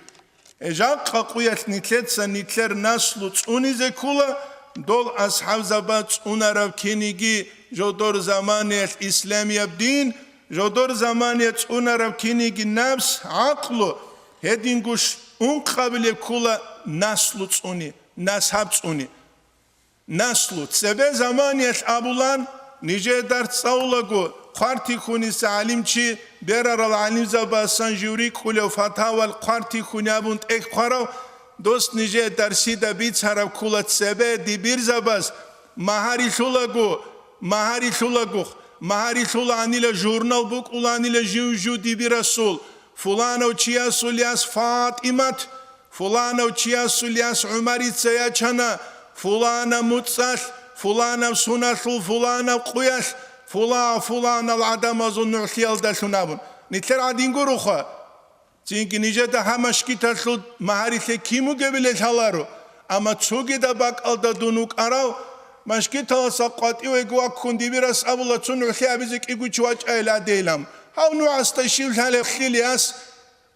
Жакъа къуялъ нилъеца нилъер наслу цӀунизе ккола, дол асхӀабзаба цӀунараб киниги жодор заманаялъ исламияб дин, жодор заманаялъ цӀунараб киниги напс, гӀакълу, гьединго ункъабилеб ккола наслу цӀуни, насаб цӀуни. Наслу, цебе заманиялъ абулан, нижее дарс цӀалулаго, Хъвартихьуниса гӀалимчи, берарал гӀалимзабасан жив рикӀкӀулев фатавал Хъвартихьуни абун тӀехь хъварав, дос нижее дарсида бицараб ккола цебе дибирзабаз, магьарилъулаго, магьарилъулаго, магьарилъуланила журнал букӀуланила жив-жив дибирасул, фуланав чиясул яс ФатӀимат, Фуланав чиясул яс ГӀумарица ячана, фуланаб муцӀалъ, фуланаб суналъул, фуланаб къуялъ, фула-, фуланал гӀадамазул нугӀлъиялдалъун абун. Нилъер гӀадин гуроха. Цинги нижеда гьаб машгиталъул магьарилъе кин вугебилел лъаларо, амма цогидаб бакӀалда дун вукӀарав, машгиталаса къватӀивеги ваккун дибирас абула, цо нугӀлъи абизе кӀиго чи вачӀайил гьадейилан. Гьав нугӀасда щив лъалеб хилияс?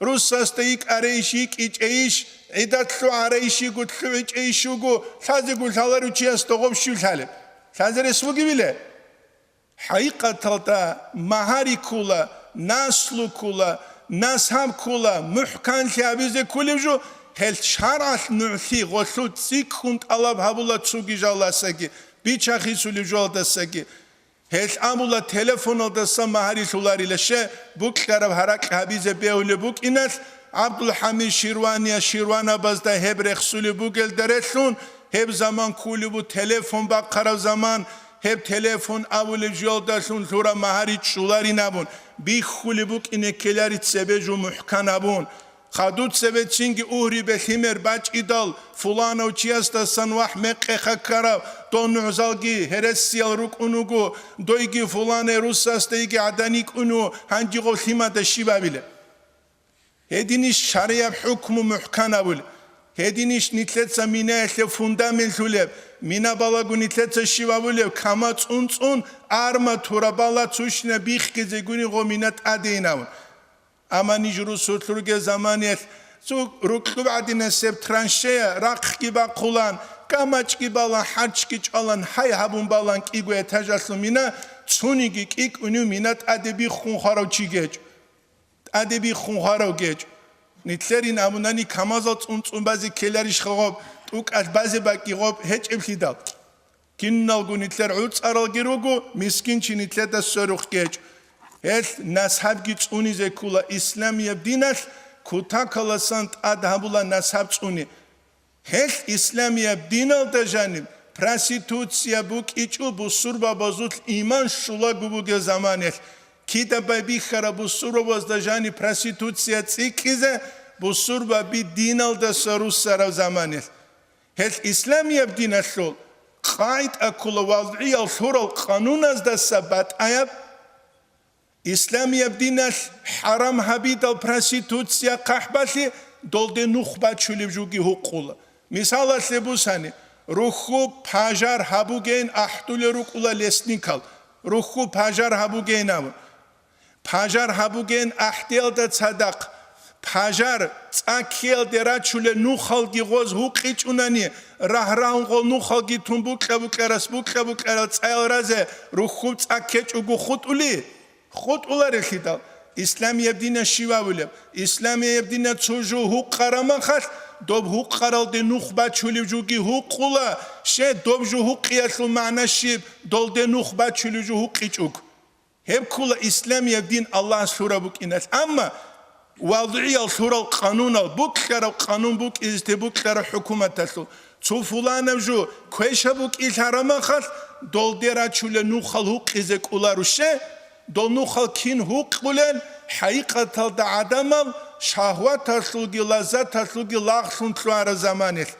Русасда йикӀарейищ, йикӀичӀейищ, гӀидат лъугӀарейищ, йигу лъугӀичӀейищ вуго, лъазего лъаларев чиясда гъоб щив лъалеб? Лъазе рес бугебиле? ХӀакъикъаталда магьари ккола, наслу ккола, насаб ккола, мухӀканлъи гьабизе кколеб жо, гьел шаргӀалъ нугӀлъи гъолъул цӀикӀкӀун тӀалаб гьабула цоги жаласаги, бичахисулеб жоялдасаги. Гьел абула, телефоналдаса магьари лъуларила, ще букьараб гьаракь гьабизе бегьулеб букӀиналъ, ГӀабдулхӀамид Ширвания Ширванабазда гьеб рехсулеб бугелда релълъун, гьеб заман кколеб бу телефон бахъараб заман, гьеб телефон абулеб жоялдалъун лъураб магьари чӀоларин абун, бихьулеб букӀине ккелари цебе жо мухӀкан абун. Хадуб цебе цинги угьрибе лъимер бачӀидал, фуланав чиясдасан вахӀ мекъеха ккарав, дов нугӀзалги гьересиял рукӀун вуго, дойги фуланай русасда йиги гӀадан йикӀун ву, гьанжи гъов лъимада щиб абилеб? Гьединищ шаргӀияб хӀукму мухӀкан абулеб? Гьединищ нилъеца минаялъе фундамент лъулеб? Мина балагун нилъеца щиб абулеб? Кама цӀун-цӀун, арма турабала цущина бихьизе гуни гъо мина тӀадейин абун. Амма ниж русулъ ругел заманиялъ цо рукьуб гӀадинасеб траншея рахъги бахъулан, камачӀги балан, хӀарчги чӀвалан, гьай гьабун балан кӀиго этажалъул мина, цониги кӀикӀунив мина тӀаде биххун хварав чи гьечӀо. ТӀаде биххун хварав гьечӀо. Нилъерин абунани камазал цӀун-цӀун базе ккеларищха гъоб, тӀукӀалъ базе бакӀи гъоб гьечӀеблъидал. Киналго нилъер гӀуцӀаралги руго, мискин чи нилъеда сверухъ гьечӀо. Гьелъ насабги цӀунизе ккола, исламияб диналъ кутакаласан тӀад гьабула насаб цӀуни. Гьелъ исламияб диналда жаниб проституция букӀичӀо бусурбабазулъ иман щулаго бугел заманиялъ, кида байбихьараб бусурбабазда жаниб проституция цӀикӀкӀизе бусурбаби диналдаса руссараб заманиялъ. Гьелъ исламияб диналъул къагӀида ккола вазгӀиял лъурал къануназдаса батӀаяб. Исламияб диналъ хӀарам гьабидал проституция хъахӀбалъи долде нух бачулеб жуги гьукъула. Мисалалъе бусани, рухьуб пажар гьабугейин ахӀдулел рукӀула лесникал, рухьуб пажар гьабугейин абун. Пажар гьабугейин ахӀдиялда цадахъ, пажар цӀа ккеялде рачулел нухалги гъоз гьукъичӀунани, рагь-рагьун гъол нухалги тун букьа-букьарас букьа-букьарал цӀаял разе рухьуб цӀа ккечӀого хутӀули, хутӀуларелъидал, исламияб дина щив абулеб? Исламияб дина цо жо гьукъарамахалъ, доб гьукъаралде нух бачулев жуги гьукъула, ще доб жо гьукъиялъул магӀна щиб, долде нух бачулев жо гьукъичӀого. Гьеб ккола исламияб дин Аллагьас лъураб букӀиналъ. Амма вазгӀиял лъурал къанунал, букьараб къанун букӀизте букьараб хӀукуматалъул, цо фуланаб жо квеша букӀи лъарамахалъ, долде рачулел нухал гьукъизе кӀоларуще, дол нухал кин гьукъулел, хӀакъикъаталда гӀадамал шагьваталъулги лаззаталъулги лагълъун лъугьараб заманалъ.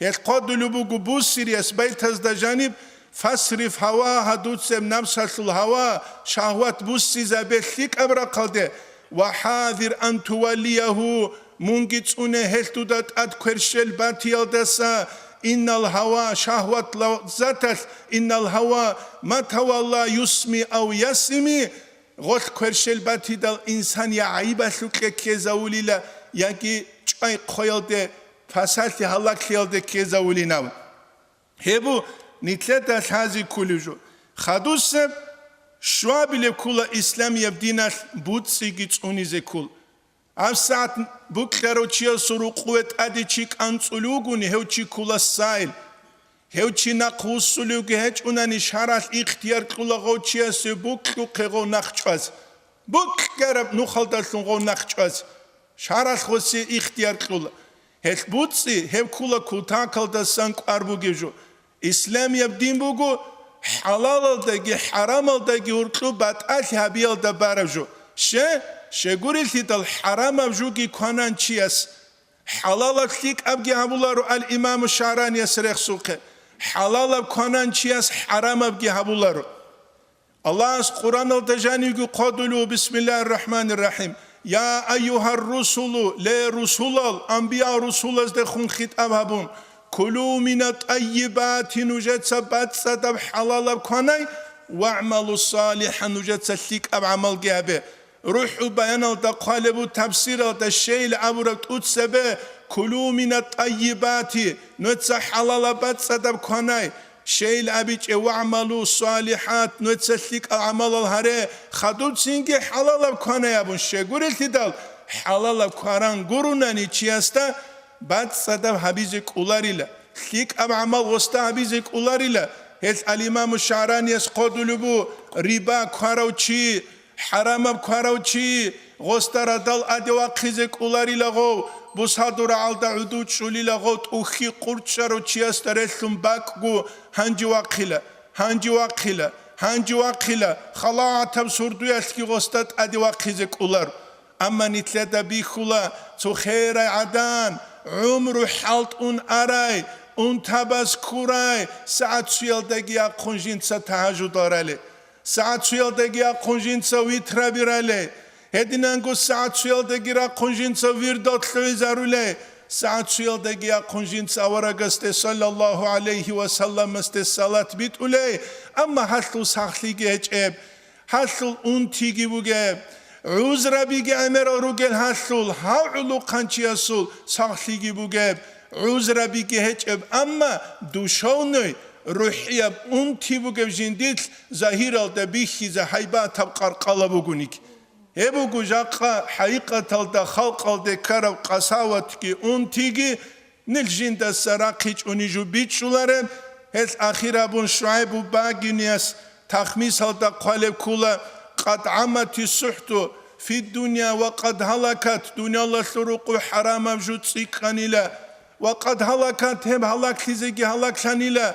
Гьелъ хъвадулеб буго буссириялъ байтазда жаниб: «Фасриф гьавагьа», дуцеб напсалъул гьава, шагьват буссизабе лъикӀаб рахъалде, «ва хӀазир ан туваллиягьу», мунги цӀуне гьелъ дуда тӀад кверщел батиялдаса, «иннал гьава», шагьват лаззаталъ, «иннал гьава ма тавалла юсми ав ясими», гъолъ кверщел батидал инсан я гӀайибалъукье ккезавулила, яги чӀвай хъоялде, пасалъи гьалаглъиялде ккезавулинав. Гьеб бу нилъеда лъази ккулев жо. Хадусеб щвабилеб ккула исламияб диналъ буцӀцӀиги цӀунизе ккул. ГьабсагӀат букьарав чиясул рукъуве тӀаде чи кӀанцӀулев вугони, гьев чи ккула сайил. Гьев чи нахъ вуссулевги гьечӀунани, шаргӀалъ ихтияр кьула гъов чиясе букьухъе гъов нахъ чӀвазе. Букьараб нухалдалъун гъов нахъ чӀвазе. ШаргӀалъ гъосие ихтияр кьула. Гьелъ буцӀцӀи, гьеб ккула кутакалдасан кӀвар бугев жо. Исламияб дин буго хӀалалалдаги хӀарамалдаги гьуркьуб батӀалъи гьабиялда бараб жо. Ще, щегурелъидал хӀарамаб жуги кванан чияс. ХӀалалаб лъикӀабги гьабуларо ал-Имаму ШагӀранияс рехсухъе, хӀалалаб кванан чияс хӀарамабги гьабуларо. Аллагьас Къуръаналда жанивги хъодулев: «Бисмиллагьир рахӀманир рахӀим. Я айюгьар русулу, ле русулал, амбиял русулаздехун хитӀаб гьабун, кулу мина тӀайибати, нужеца бацӀцӀадаб хӀалалаб кванай, вагӀмалу салихӀан, нужеца лъикӀаб гӀамалги гьабе». РухӀул Баяналда хъвалеб бу, тафсиралда щейил абураб тӀуцабе: «Кулу мина тӀайибати», нужеца хӀалалаб бацӀцӀадаб кванай, щейил абичӀеб: «ВагӀмалу салихӀат», нужеца лъикӀал гӀамалал гьаре, хадубцинги хӀалалаб кванай абун щегурелъидал, хӀалалаб кваран гурунани чиясда бацӀцӀадаб гьабизе кӀоларила, лъикӀаб гӀамал гъосда гьабизе кӀоларила. Гьелъ ал-Имаму ШагӀранияс хъодулеб бу: риба кварав чи, хӀарамаб кварав чи, гъосда радал тӀаде вахъизе кӀоларила гъов, бусалдул рагӀалда гӀуду чӀулила гъов, тӀухьи къурчӀарав чиясда релълъун бакӀго, гьанже вахъила, гьанже вахъила, гьанже вахъила, халатаб сурдуялъги гъосда тӀаде вахъизе кӀолар. Амма нилъеда бихьула цо херай гӀадан, гӀумру хӀалтӀун арай, унтабаз ккурай, сагӀат цоялдаги яхъун жинца тагьажудал ралел, сагӀат цоялдаги яхъун жинца витраби ралел, гьединанго сагӀат цоялдаги рахъун жинца вирдал лъугӀизарулел, сагӀат цоялдаги яхъун жинца аварагасде саллаллагьу гӀалайгьи ва салламасде салат битӀулел, амма гьалъул сахлъиги гьечӀеб. Гьалъул унтиги бугеб, гӀузрабиги гӀемерал ругел гьалъул, гьав гӀулухъанчиясул сахлъиги бугеб, гӀузрабиги гьечӀеб, амма душевный, рухӀияб унти бугеб жиндилъ загьиралда бихьизе гьайбатаб къаркъала бугониги. Гьеб буго жакъа хӀакъикъаталда халкъалде ккараб къасаватги унтиги, нилъ жиндаса рахъичӀони жо бичӀчӀулареб. Гьелъ ахир абун ШугӀайбу багинияс тахмисалда хъвалеб ккола: «Къад гӀаммати сухӀту фиддуния ва къад гьалакат», дуниялалъул рукъу хӀарамаб жо цӀикӀкӀанила, «ва къад гьалакат», гьеб гьалаклъизеги гьалаклъанила.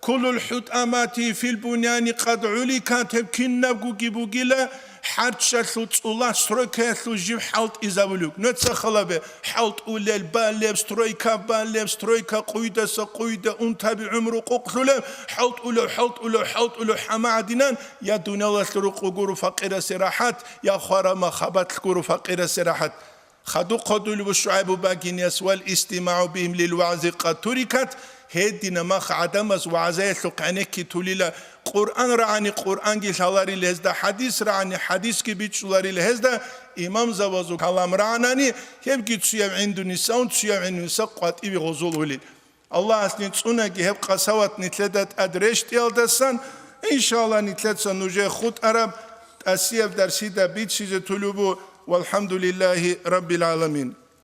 «Куллул хӀутӀамати фил буняни къад гӀуликат», гьеб кинабгоги бугила, хӀарччалъул цӀула стройкаялъул жиб хӀалтӀизабулеб. Нуца халабе, хӀалтӀулел балеб, стройка балеб, стройка къуйдаса къуйда унтаби гӀумру къукълъулеб, хӀалтӀулев, хӀалтӀулев, хӀалтӀулев хӀама гӀадинан, я дуниялалъул рукъу гуро факъирасе рахӀат, я хвараб махабатлъ гуро факъирасе рахӀат. Хадуб хъодулеб ШугӀайбу багинияс: «Вал истимагӀу бигьим лил вагӀзи къад турикат», гьедина мах гӀадамаз вагӀзаялъухъ гӀенекки тулила, Къуръан рагӀани Къуръанги лъаларила гьезда, хӀадис рагӀани хӀадисги бичӀчӀуларила гьезда, имамзабазул калам рагӀанани, гьебги цуяб гӀиндуниса ун, цуяб гӀиндуниса къватӀиве гъозулулел. Аллагьас нин цӀунаги гьеб къасават нилъеда тӀад рещтӀиялдасан, иншалла, нилъеца нужее хутӀараб тӀасияб дарсида бицизе тулеб бу. Валхамдулиллагьи раббил гӀаламин.